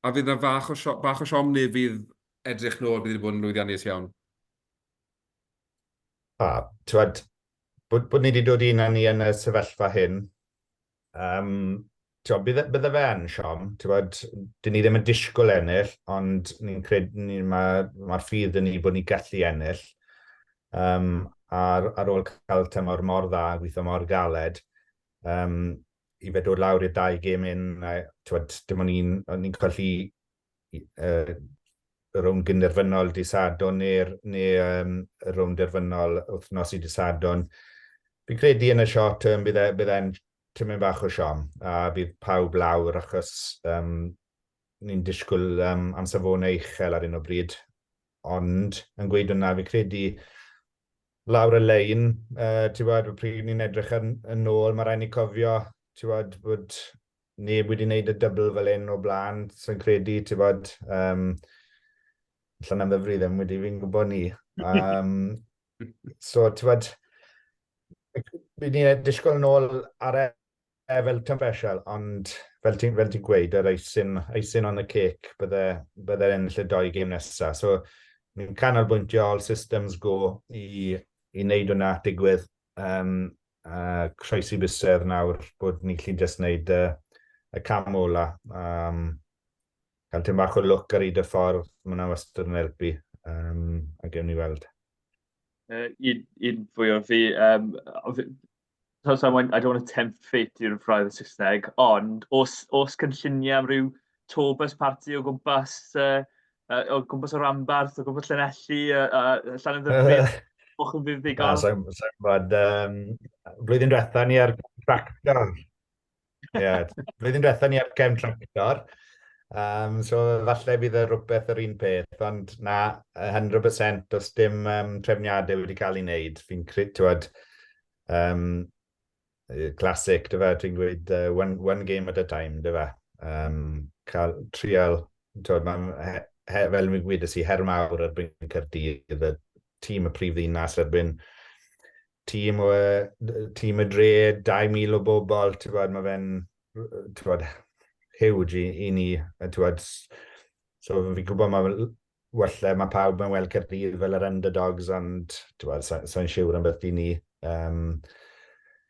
a fydd 'na fach o, bach o siom neu fydd edrych nôl bydd wedi bod yn lwyddiannus iawn? A, t'wod, bod, bod ni wedi dod un â ni yn y sefyllfa hyn, t'wod, bydde, bydde fe yn siom, t'wod, dyn ni ddim yn disgwyl ennill, ond ni'n credu, ni, mae'r ma ffydd dyn ni bod ni'n gallu ennill. Ar, ar ôl cael tymor mor dda, gweithio mor galed, i fe dod lawr i'r dau gêm un, a twyd, dim ond un, o'n ni'n colli y rownd gynderfynol di Sadwrn neu'r neu, y rownd derfynol wythnos i di Sadwrn. Fi'n credu yn y short term bydd e, bydd e'n tymyn bach o siom a bydd pawb lawr achos um, ni'n disgwyl um, am safonau uchel ar un o bryd. Ond, yn gweud hwnna, fi credu lawr y lein, uh, ti'n bod, pryd ni'n edrych yn, yn ôl, mae rhaid ni cofio, ti'n bod, bod neb wedi wneud y dybl fel hyn o blaen, sy'n credu, ti'n bod, um, Llanymddyfri ddim wedi fi'n gwybod ni. Um, so, ti'n bod, ni'n disgwyl yn ôl ar e fel tyn special, ond fel ti'n fel ti gweud, yr icing, icing on the cake bydde, bydde ennill y doi gêm nesaf. So, ni'n canolbwyntio all systems go i, i wneud hwnna digwydd. Um, a croesi bysedd nawr bod ni'n gallu just wneud y, y cam ola. Um, cael tym bach o lwc ar hyd y ffordd, mae hwnna wastad yn helpu. Um, a gewn ni weld. Uh, un, un fwy o fi, um, so, so I don't want to tempt fate i'r ffraedd y Saesneg, ond os, os cynlluniau am ryw tour bus party o gwmpas, uh, o gwmpas o ranbarth, o gwmpas Llanelli, uh, Llanymddyfri, o'ch yn fuddugol? Na, sa'n sa gwybod. Um, blwyddyn diwetha ni ar tractor. Ie, yeah, blwyddyn diwetha ni ar cefn tractor. Um, so falle bydd y rhywbeth yr un peth, ond na, 100% os dim um, trefniadau wedi cael ei wneud. Fi'n credu, ti'n um, classic, dy fe, ti'n gweud uh, one, one game at a time, dy fe. Um, cael trial, ti'n mae'n he, he, fel mi'n gweud, i, her mawr erbyn Caerdydd, y tîm y prif ddinas erbyn tîm, o, tîm y dre, 2,000 o bobl, ti'n bod, mae fe'n, ti'n bod, huge i, i ni, ti'n bod, so fi'n gwybod mae Walle mae pawb yn weld Caerdydd fel yr underdogs, ond ti'n sa, sa'n siwr am beth di ni. Um,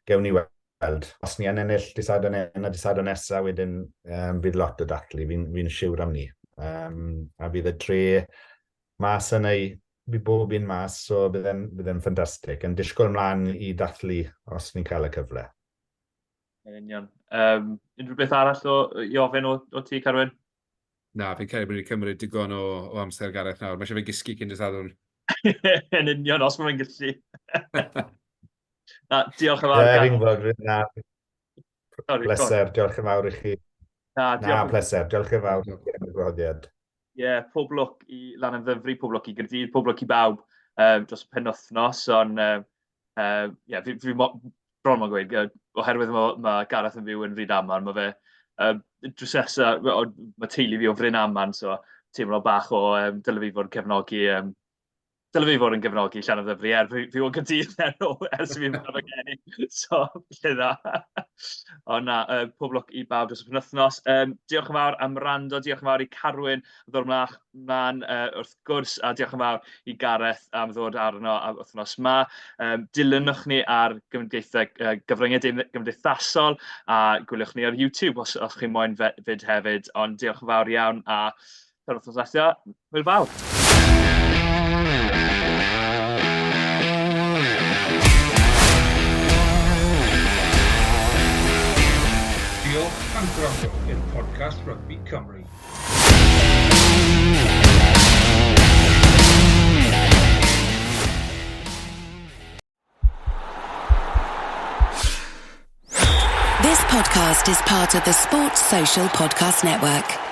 gewn ni weld. Os ni yn ennill di Sadwrn hyn a di Sadwrn nesaf, wedyn um, bydd lot o dathlu, fi'n fi siwr am ni. Um, a bydd y dre mas yn ei, bydd bob un mas, so bydd e'n bydd e'n ffantastig. Yn disgwyl mlaen i dathlu os ni'n cael y cyfle. Yn union. Um, unrhyw beth arall o, i ofyn o, o ti, Carwyn? Na, fi'n credu bod ni wedi cymryd digon o, o amser Gareth nawr. Mae eisiau fe gysgu cyn dydd Sadwrn. Yn union, os mae'n gallu. Na, diolch yn fawr. Ie, fi'n gwybod. Na. Sorry, pleser, diolch yn fawr i chi. Na, diolch. Na, pleser, diolch yn fawr am y gwahoddiad. Ie, yeah, pob lwc i Lanymddyfri, pob lwc i Gaerdydd, pob lwc i bawb um, dros y penwythnos, ond um, uh, yeah, fi, fi bron mae'n gweud, oherwydd mae, ma Gareth yn byw yn Rydaman, mae fe um, drws nesaf, mae teulu fi o Fryn Aman, so teimlo bach o um, dyle fi fod yn cefnogi um, dyle fi fod yn gefnogi Llanymddyfri, er fi, fi o'n Caerdydd ers i fi fod yn geni. So, lle dda. Ond na, uh, pob lwc i bawb dros y penwythnos. Um, diolch yn fawr am rando, diolch yn fawr i Carwyn am ddod ymlaen, mlaen uh, wrth gwrs, a diolch yn fawr i Gareth am ddod arno am wythnos ma. Um, dilynwch ni ar gymdeithau, uh, gyfryngau gymdeithasol a gwyliwch ni ar YouTube os, os chi'n moyn fyd hefyd. Ond diolch yn fawr iawn a Tan wythnos nesaf, hwyl fawr! Diolch am gwrando i'r podcast Rygbi Cymru. This podcast is part of the Sports Social Podcast Network.